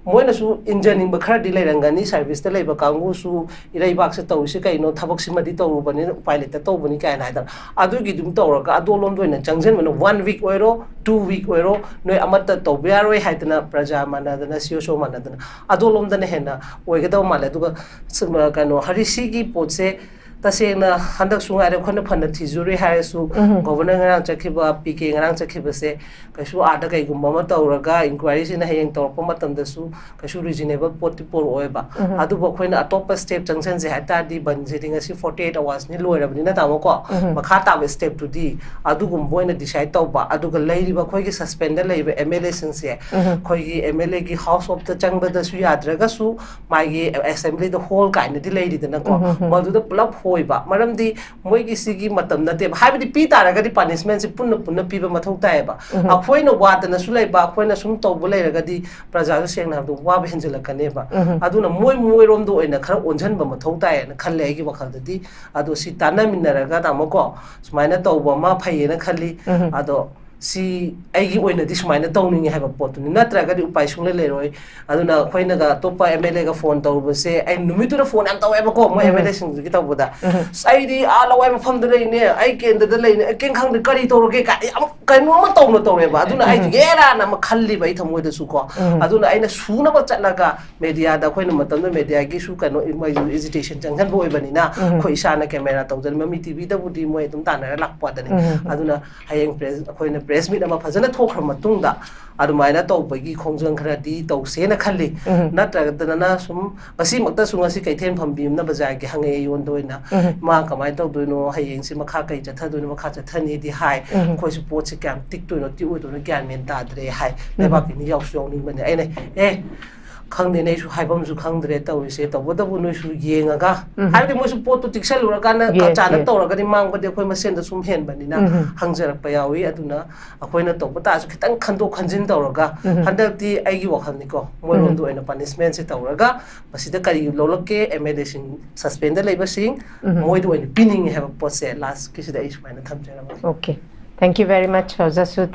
ꯃꯣꯏꯅꯁꯨ ꯏꯟꯖꯅꯤꯡꯕ ꯈꯔꯗꯤ ꯂꯩꯔꯝꯒꯅꯤ, service ꯇ ꯂꯩꯕ ꯀꯥꯡꯕꯨꯁꯨ ꯏꯔꯩꯕꯥꯛꯁꯦ ꯇꯧꯔꯤꯁꯦ ꯀꯩꯅꯣ, ꯊꯕꯛꯁꯤꯃꯗꯤ ꯇꯧꯔꯨꯕꯅꯤꯅ ꯎꯄꯥꯏ ꯂꯩꯇ ꯇꯧꯕꯅꯤ ꯀꯥꯏꯅ ꯍꯥꯏꯗꯅ ꯑꯗꯨꯒꯤ ꯑꯗꯨꯝ ꯇꯧꯔꯒ ꯑꯗꯣꯝꯂꯣꯝꯗ ꯑꯣꯏꯅ ꯆꯪꯁꯤꯟꯕꯅ one week ꯑꯣꯏꯔꯣ, two week ꯑꯣꯏꯔꯣ, ꯅꯣꯏ ꯑꯃꯠꯇ ꯇꯧꯕ ꯌꯥꯔꯣꯏ ꯍꯥꯏꯗꯅ ꯄ꯭ꯔꯖꯥ ꯃꯥꯟꯅꯗꯅ ꯁꯤ ꯑꯣ ꯁꯤ ꯑꯣ ꯃꯥꯟꯅꯗꯅ ꯑꯗꯣꯝꯂꯣꯝꯗꯅ ꯍꯦꯟꯅ ꯑꯣꯏꯒꯗꯕ ꯃꯥꯜꯂꯦ꯫ ꯑꯗꯨꯒ ꯁꯨꯝ, ꯀꯩꯅꯣ ꯍꯔꯤꯁꯤꯒꯤ ꯄꯣꯠꯁꯦ ꯇꯁꯦꯡꯅ ꯍꯟꯗꯛꯁꯨ ꯉꯥꯏꯔꯦ ꯑꯩꯈꯣꯏꯅ ꯐꯅ ꯊꯤꯖꯨꯔꯤ ꯍꯥꯏꯔꯁꯨ, ꯒꯣꯕꯔꯅꯔ ꯉꯔꯥꯡ ꯆꯠꯈꯤꯕ, ꯄꯤ ꯀꯦ ꯉꯔꯥꯡ ꯆꯠꯈꯤꯕꯁꯦ ꯀꯩꯁꯨ ꯑꯥꯗ ꯀꯩꯒꯨꯝꯕ ꯑꯃ ꯇꯧꯔꯒ ꯏꯟꯀ꯭ꯋꯥꯏꯔꯤꯁꯤꯅ ꯍꯌꯦꯡ ꯇꯧꯔꯛꯄ ꯃꯇꯝꯗꯁꯨ ꯀꯩꯁꯨ reasonable ꯄꯣꯠꯇꯤ ꯄꯨꯔꯛꯑꯣꯏꯕ꯫ ꯑꯗꯨꯕꯨ ꯑꯩꯈꯣꯏꯅ ꯑꯇꯣꯞꯄ step ꯆꯪꯁꯤꯟꯁꯦ ꯍꯥꯏ ꯇꯥꯔꯗꯤ ꯕꯟꯁꯤꯗꯤ ꯉꯁꯤ forty eight hours ꯅꯤ ꯂꯣꯏꯔꯕꯅꯤꯅ ꯇꯥꯃꯣꯀꯣ, ꯃꯈꯥ ꯇꯥꯕ step ꯇꯨꯗꯤ ꯑꯗꯨꯒꯨꯝꯕ ꯑꯣꯏꯅ decide ꯇꯧꯕ, ꯑꯗꯨꯒ ꯂꯩꯔꯤꯕ ꯑꯩꯈꯣꯏꯒꯤ suspend ꯗ ꯂꯩꯔꯤꯕ M L A ꯁꯤꯡꯁꯦ ꯑꯩꯈꯣꯏꯒꯤ M L A ꯒꯤ house of ꯇ ꯆꯪꯕꯗꯁꯨ ꯌꯥꯗ꯭ꯔꯒꯁꯨ ꯃꯥꯒꯤ assembly ꯗ hall ꯀꯥꯏꯅꯗꯤ ꯂꯩꯔꯤꯗꯅꯀꯣ, ꯃꯗꯨꯗ ꯄꯨꯂꯞ ꯍꯣꯏꯕ꯫ ꯃꯔꯝꯗꯤ ꯃꯣꯏꯒꯤ ꯁꯤꯒꯤ ꯃꯇꯝ ꯅꯠꯇꯦꯕ, ꯍꯥꯏꯕꯗꯤ ꯄꯤ ꯇꯥꯔꯒꯗꯤ punishment ꯁꯤ ꯄꯨꯟꯅ ꯄꯨꯟꯅ ꯄꯤꯕ ꯃꯊꯧ ꯇꯥꯏꯌꯦꯕ꯫ ꯑꯩꯈꯣꯏꯅ ꯋꯥꯗꯅꯁꯨ ꯂꯩꯕ, ꯑꯩꯈꯣꯏꯅ ꯁꯨꯝ ꯇꯧꯕ ꯂꯩꯔꯒꯗꯤ ꯄ꯭ꯔꯖꯥꯁꯨ ꯁꯦꯡꯅ ꯍꯥꯏꯕꯗ ꯋꯥꯕ ꯍꯦꯟꯖꯤꯜꯂꯛꯀꯅꯦꯕ꯫ ꯑꯗꯨꯅ ꯃꯣꯏ ꯃꯣꯏꯔꯣꯝꯗ ꯑꯣꯏꯅ ꯈꯔ ꯑꯣꯟꯁꯤꯟꯕ ꯃꯊꯧ ꯇꯥꯏꯌꯦꯅ ꯈꯜꯂꯦ ꯑꯩꯒꯤ ꯋꯥꯈꯜꯗꯗꯤ꯫ ꯑꯗꯣ ꯁꯤ ꯇꯥꯟꯅꯃꯤꯟꯅꯔꯒ ꯇꯥꯃꯣꯀꯣ, ꯁꯨꯃꯥꯏꯅ ꯇꯧꯕ ꯑꯃ ꯐꯩꯌꯦꯅ ꯈꯜꯂꯤ꯫ ꯑꯗꯣ ꯁꯤ ꯑꯩꯒꯤ ꯑꯣꯏꯅꯗꯤ ꯁꯨꯃꯥꯏꯅ ꯇꯧꯅꯤꯡꯉꯤ ꯍꯥꯏꯕ ꯄꯣꯠꯇꯨꯅꯤ, ꯅꯠꯇ꯭ꯔꯒꯗꯤ ꯎꯄꯥꯏ ꯁꯨꯡꯂꯩ ꯂꯩꯔꯣꯏ꯫ ꯑꯗꯨꯅ ꯑꯩꯈꯣꯏꯅꯒ ꯑꯇꯣꯞꯄ M L A ꯒ phone ꯇꯧꯔꯨꯕꯁꯦ, ꯑꯩ ꯅꯨꯃꯤꯠꯇꯨꯗ phone ꯌꯥꯝ ꯇꯧꯋꯦꯕꯀꯣ, ꯃꯣꯏ M L A ꯁꯤꯡꯗꯨꯒꯤ ꯇꯧꯕꯗ, "ꯑꯁ, ꯑꯩꯗꯤ ꯑꯥ ꯂꯋꯥꯏ ꯃꯐꯝꯗ ꯂꯩꯅꯦ, ꯑꯩ ꯀꯦꯟꯗ꯭ꯔꯗ ꯂꯩꯅꯦ, ꯑꯩ ꯀꯩꯝ ꯈꯪꯗꯦ, ꯀꯔꯤ ꯇꯧꯔꯒꯦ?" ꯀꯥꯏ ꯌꯥꯝ ꯀꯩꯅꯣꯝꯃ ꯇꯧꯅ ꯇꯧꯔꯦꯕ꯫ ꯑꯗꯨꯅ ꯑꯩꯗꯤ ꯎꯝ꯫ ꯑꯦꯔꯥꯅ ꯑꯃ ꯈꯜꯂꯤꯕ ꯑꯩ ꯊꯃꯣꯏꯗꯁꯨ ꯀꯣ꯫ ꯎꯝ꯫ ꯑꯗꯨꯅ ꯑꯩꯅ ꯁꯨꯅꯕ ꯆꯠꯂꯒ media ꯗ, ꯑꯩꯈꯣꯏꯅ ꯃꯇꯝꯗꯨꯗ media ꯒꯤꯁꯨ ꯀꯩꯅꯣ, ꯃꯣꯏꯁꯨ agitation ꯆꯪꯍꯟꯕ ꯑꯣꯏꯕꯅꯤꯅ, ꯎꯝ꯫ ꯑꯩꯈꯣꯏ ꯏꯁꯥꯅ camera ꯇꯧꯗꯅ ꯃꯃꯤ T V ꯗꯕꯨꯗꯤ ꯃꯣꯏ ꯑꯗꯨꯝ ꯇꯥꯟꯅꯔ ꯂꯥꯛꯄ ꯋꯥꯗꯅꯤ꯫ ꯎꯝ꯫ ꯑꯗꯨꯅ ꯍꯌꯦꯡ press, ꯑꯩꯈꯣꯏꯅ ꯄ꯭ꯔꯦꯁ ꯃꯤꯠ ꯑꯃ ꯐꯖꯅ ꯊꯣꯛꯈ꯭ꯔ ꯃꯇꯨꯡꯗ ꯑꯗꯨꯃꯥꯏꯅ ꯇꯧꯕꯒꯤ ꯈꯣꯡꯖꯪ ꯈꯔꯗꯤ ꯇꯧꯁꯦꯅ ꯈꯜꯂꯤ꯫ ꯅꯠꯇ꯭ꯔꯒꯅ ꯁꯨꯝ ꯉꯁꯤꯃꯛꯇꯁꯨ, ꯉꯁꯤ ꯀꯩꯊꯦꯜ ꯐꯝꯕꯤ ꯑꯃꯅ ꯕꯖꯥꯔꯒꯤ ꯍꯪꯉꯛꯑꯦ, ꯑꯩꯉꯣꯟꯗ ꯑꯣꯏꯅ, "ꯃꯥ ꯀꯃꯥꯏꯅ ꯇꯧꯗꯣꯏꯅꯣ, ꯍꯌꯦꯡꯁꯤ ꯃꯈꯥ ꯀꯩ ꯆꯠꯊꯗꯣꯏꯅꯣ, ꯃꯈꯥ ꯆꯠꯊꯅꯤꯗꯤ ꯍꯥꯏ, ꯑꯩꯈꯣꯏꯁꯨ ꯄꯣꯠꯁꯤ ꯀꯌꯥꯝ ꯇꯤꯛꯇꯣꯏꯅꯣ, ꯇꯤꯛꯑꯣꯏꯗꯣꯏꯅꯣ ꯒ꯭ꯌꯥꯟ ꯃꯦꯟ ꯇꯥꯗ꯭ꯔꯦ" ꯍꯥꯏ꯫ "ꯂꯩꯕꯥꯛꯀꯤ ꯃꯤ ꯌꯥꯎꯁꯨ ꯌꯥꯎꯅꯤꯡꯕꯅꯦ"꯫ ꯑꯩꯅ, "ꯑꯦ, ꯈꯪꯗꯦꯅꯦ, ꯑꯩꯁꯨ ꯍꯥꯏꯐꯝꯁꯨ ꯈꯪꯗ꯭ꯔꯦ ꯇꯧꯔꯤꯁꯦ, ꯇꯧꯕꯇꯕꯨ ꯅꯣꯏꯁꯨ ꯌꯦꯡꯉꯒ", ꯍꯥꯏꯕꯗꯤ ꯃꯣꯏꯁꯨ ꯄꯣꯠꯇꯨ ꯇꯤꯛꯁꯜꯂꯨꯔꯀꯥꯟꯗ ꯆꯥꯅ ꯇꯧꯔꯒꯗꯤ ꯃꯥꯡꯕꯗꯤ ꯑꯩꯈꯣꯏ ꯃꯁꯦꯟꯗ ꯁꯨꯝ ꯍꯦꯟꯕꯅꯤꯅ ꯍꯪꯖꯔꯛꯄ ꯌꯥꯎꯏ꯫ ꯑꯗꯨꯅ ꯑꯩꯈꯣꯏꯅ ꯇꯧꯕ ꯇꯥꯔꯁꯨ ꯈꯤꯇꯪ ꯈꯟꯗꯣꯛ ꯈꯟꯖꯤꯟ ꯇꯧꯔꯒ, ꯍꯟꯗꯛꯇꯤ ꯑꯩꯒꯤ ꯋꯥꯈꯜꯅꯤꯀꯣ, ꯃꯣꯏꯔꯣꯝꯗ ꯑꯣꯏꯅ ꯄꯅꯤꯁꯃꯦꯟꯁꯦ ꯇꯧꯔꯒ, ꯃꯁꯤꯗ ꯀꯔꯤ ꯂꯧꯂꯛꯀꯦ, ꯑꯦꯝ ꯑꯦꯜ ꯑꯦꯁꯤꯡ ꯁꯁꯄꯦꯟꯗ ꯂꯩꯕꯁꯤꯡ, ꯃꯣꯏꯗ ꯑꯣꯏꯅ ꯄꯤꯅꯤꯡꯉꯦ ꯍꯥꯏꯕ ꯄꯣꯠꯁꯦ ꯂꯥꯁꯀꯤꯁꯤꯗ ꯑꯩ ꯁꯨꯃꯥꯏꯅ ꯊꯝꯖꯔꯝꯃꯒꯦ꯫ Okay, thank you very much, ꯑꯣꯖꯥ ꯁꯨꯠ꯫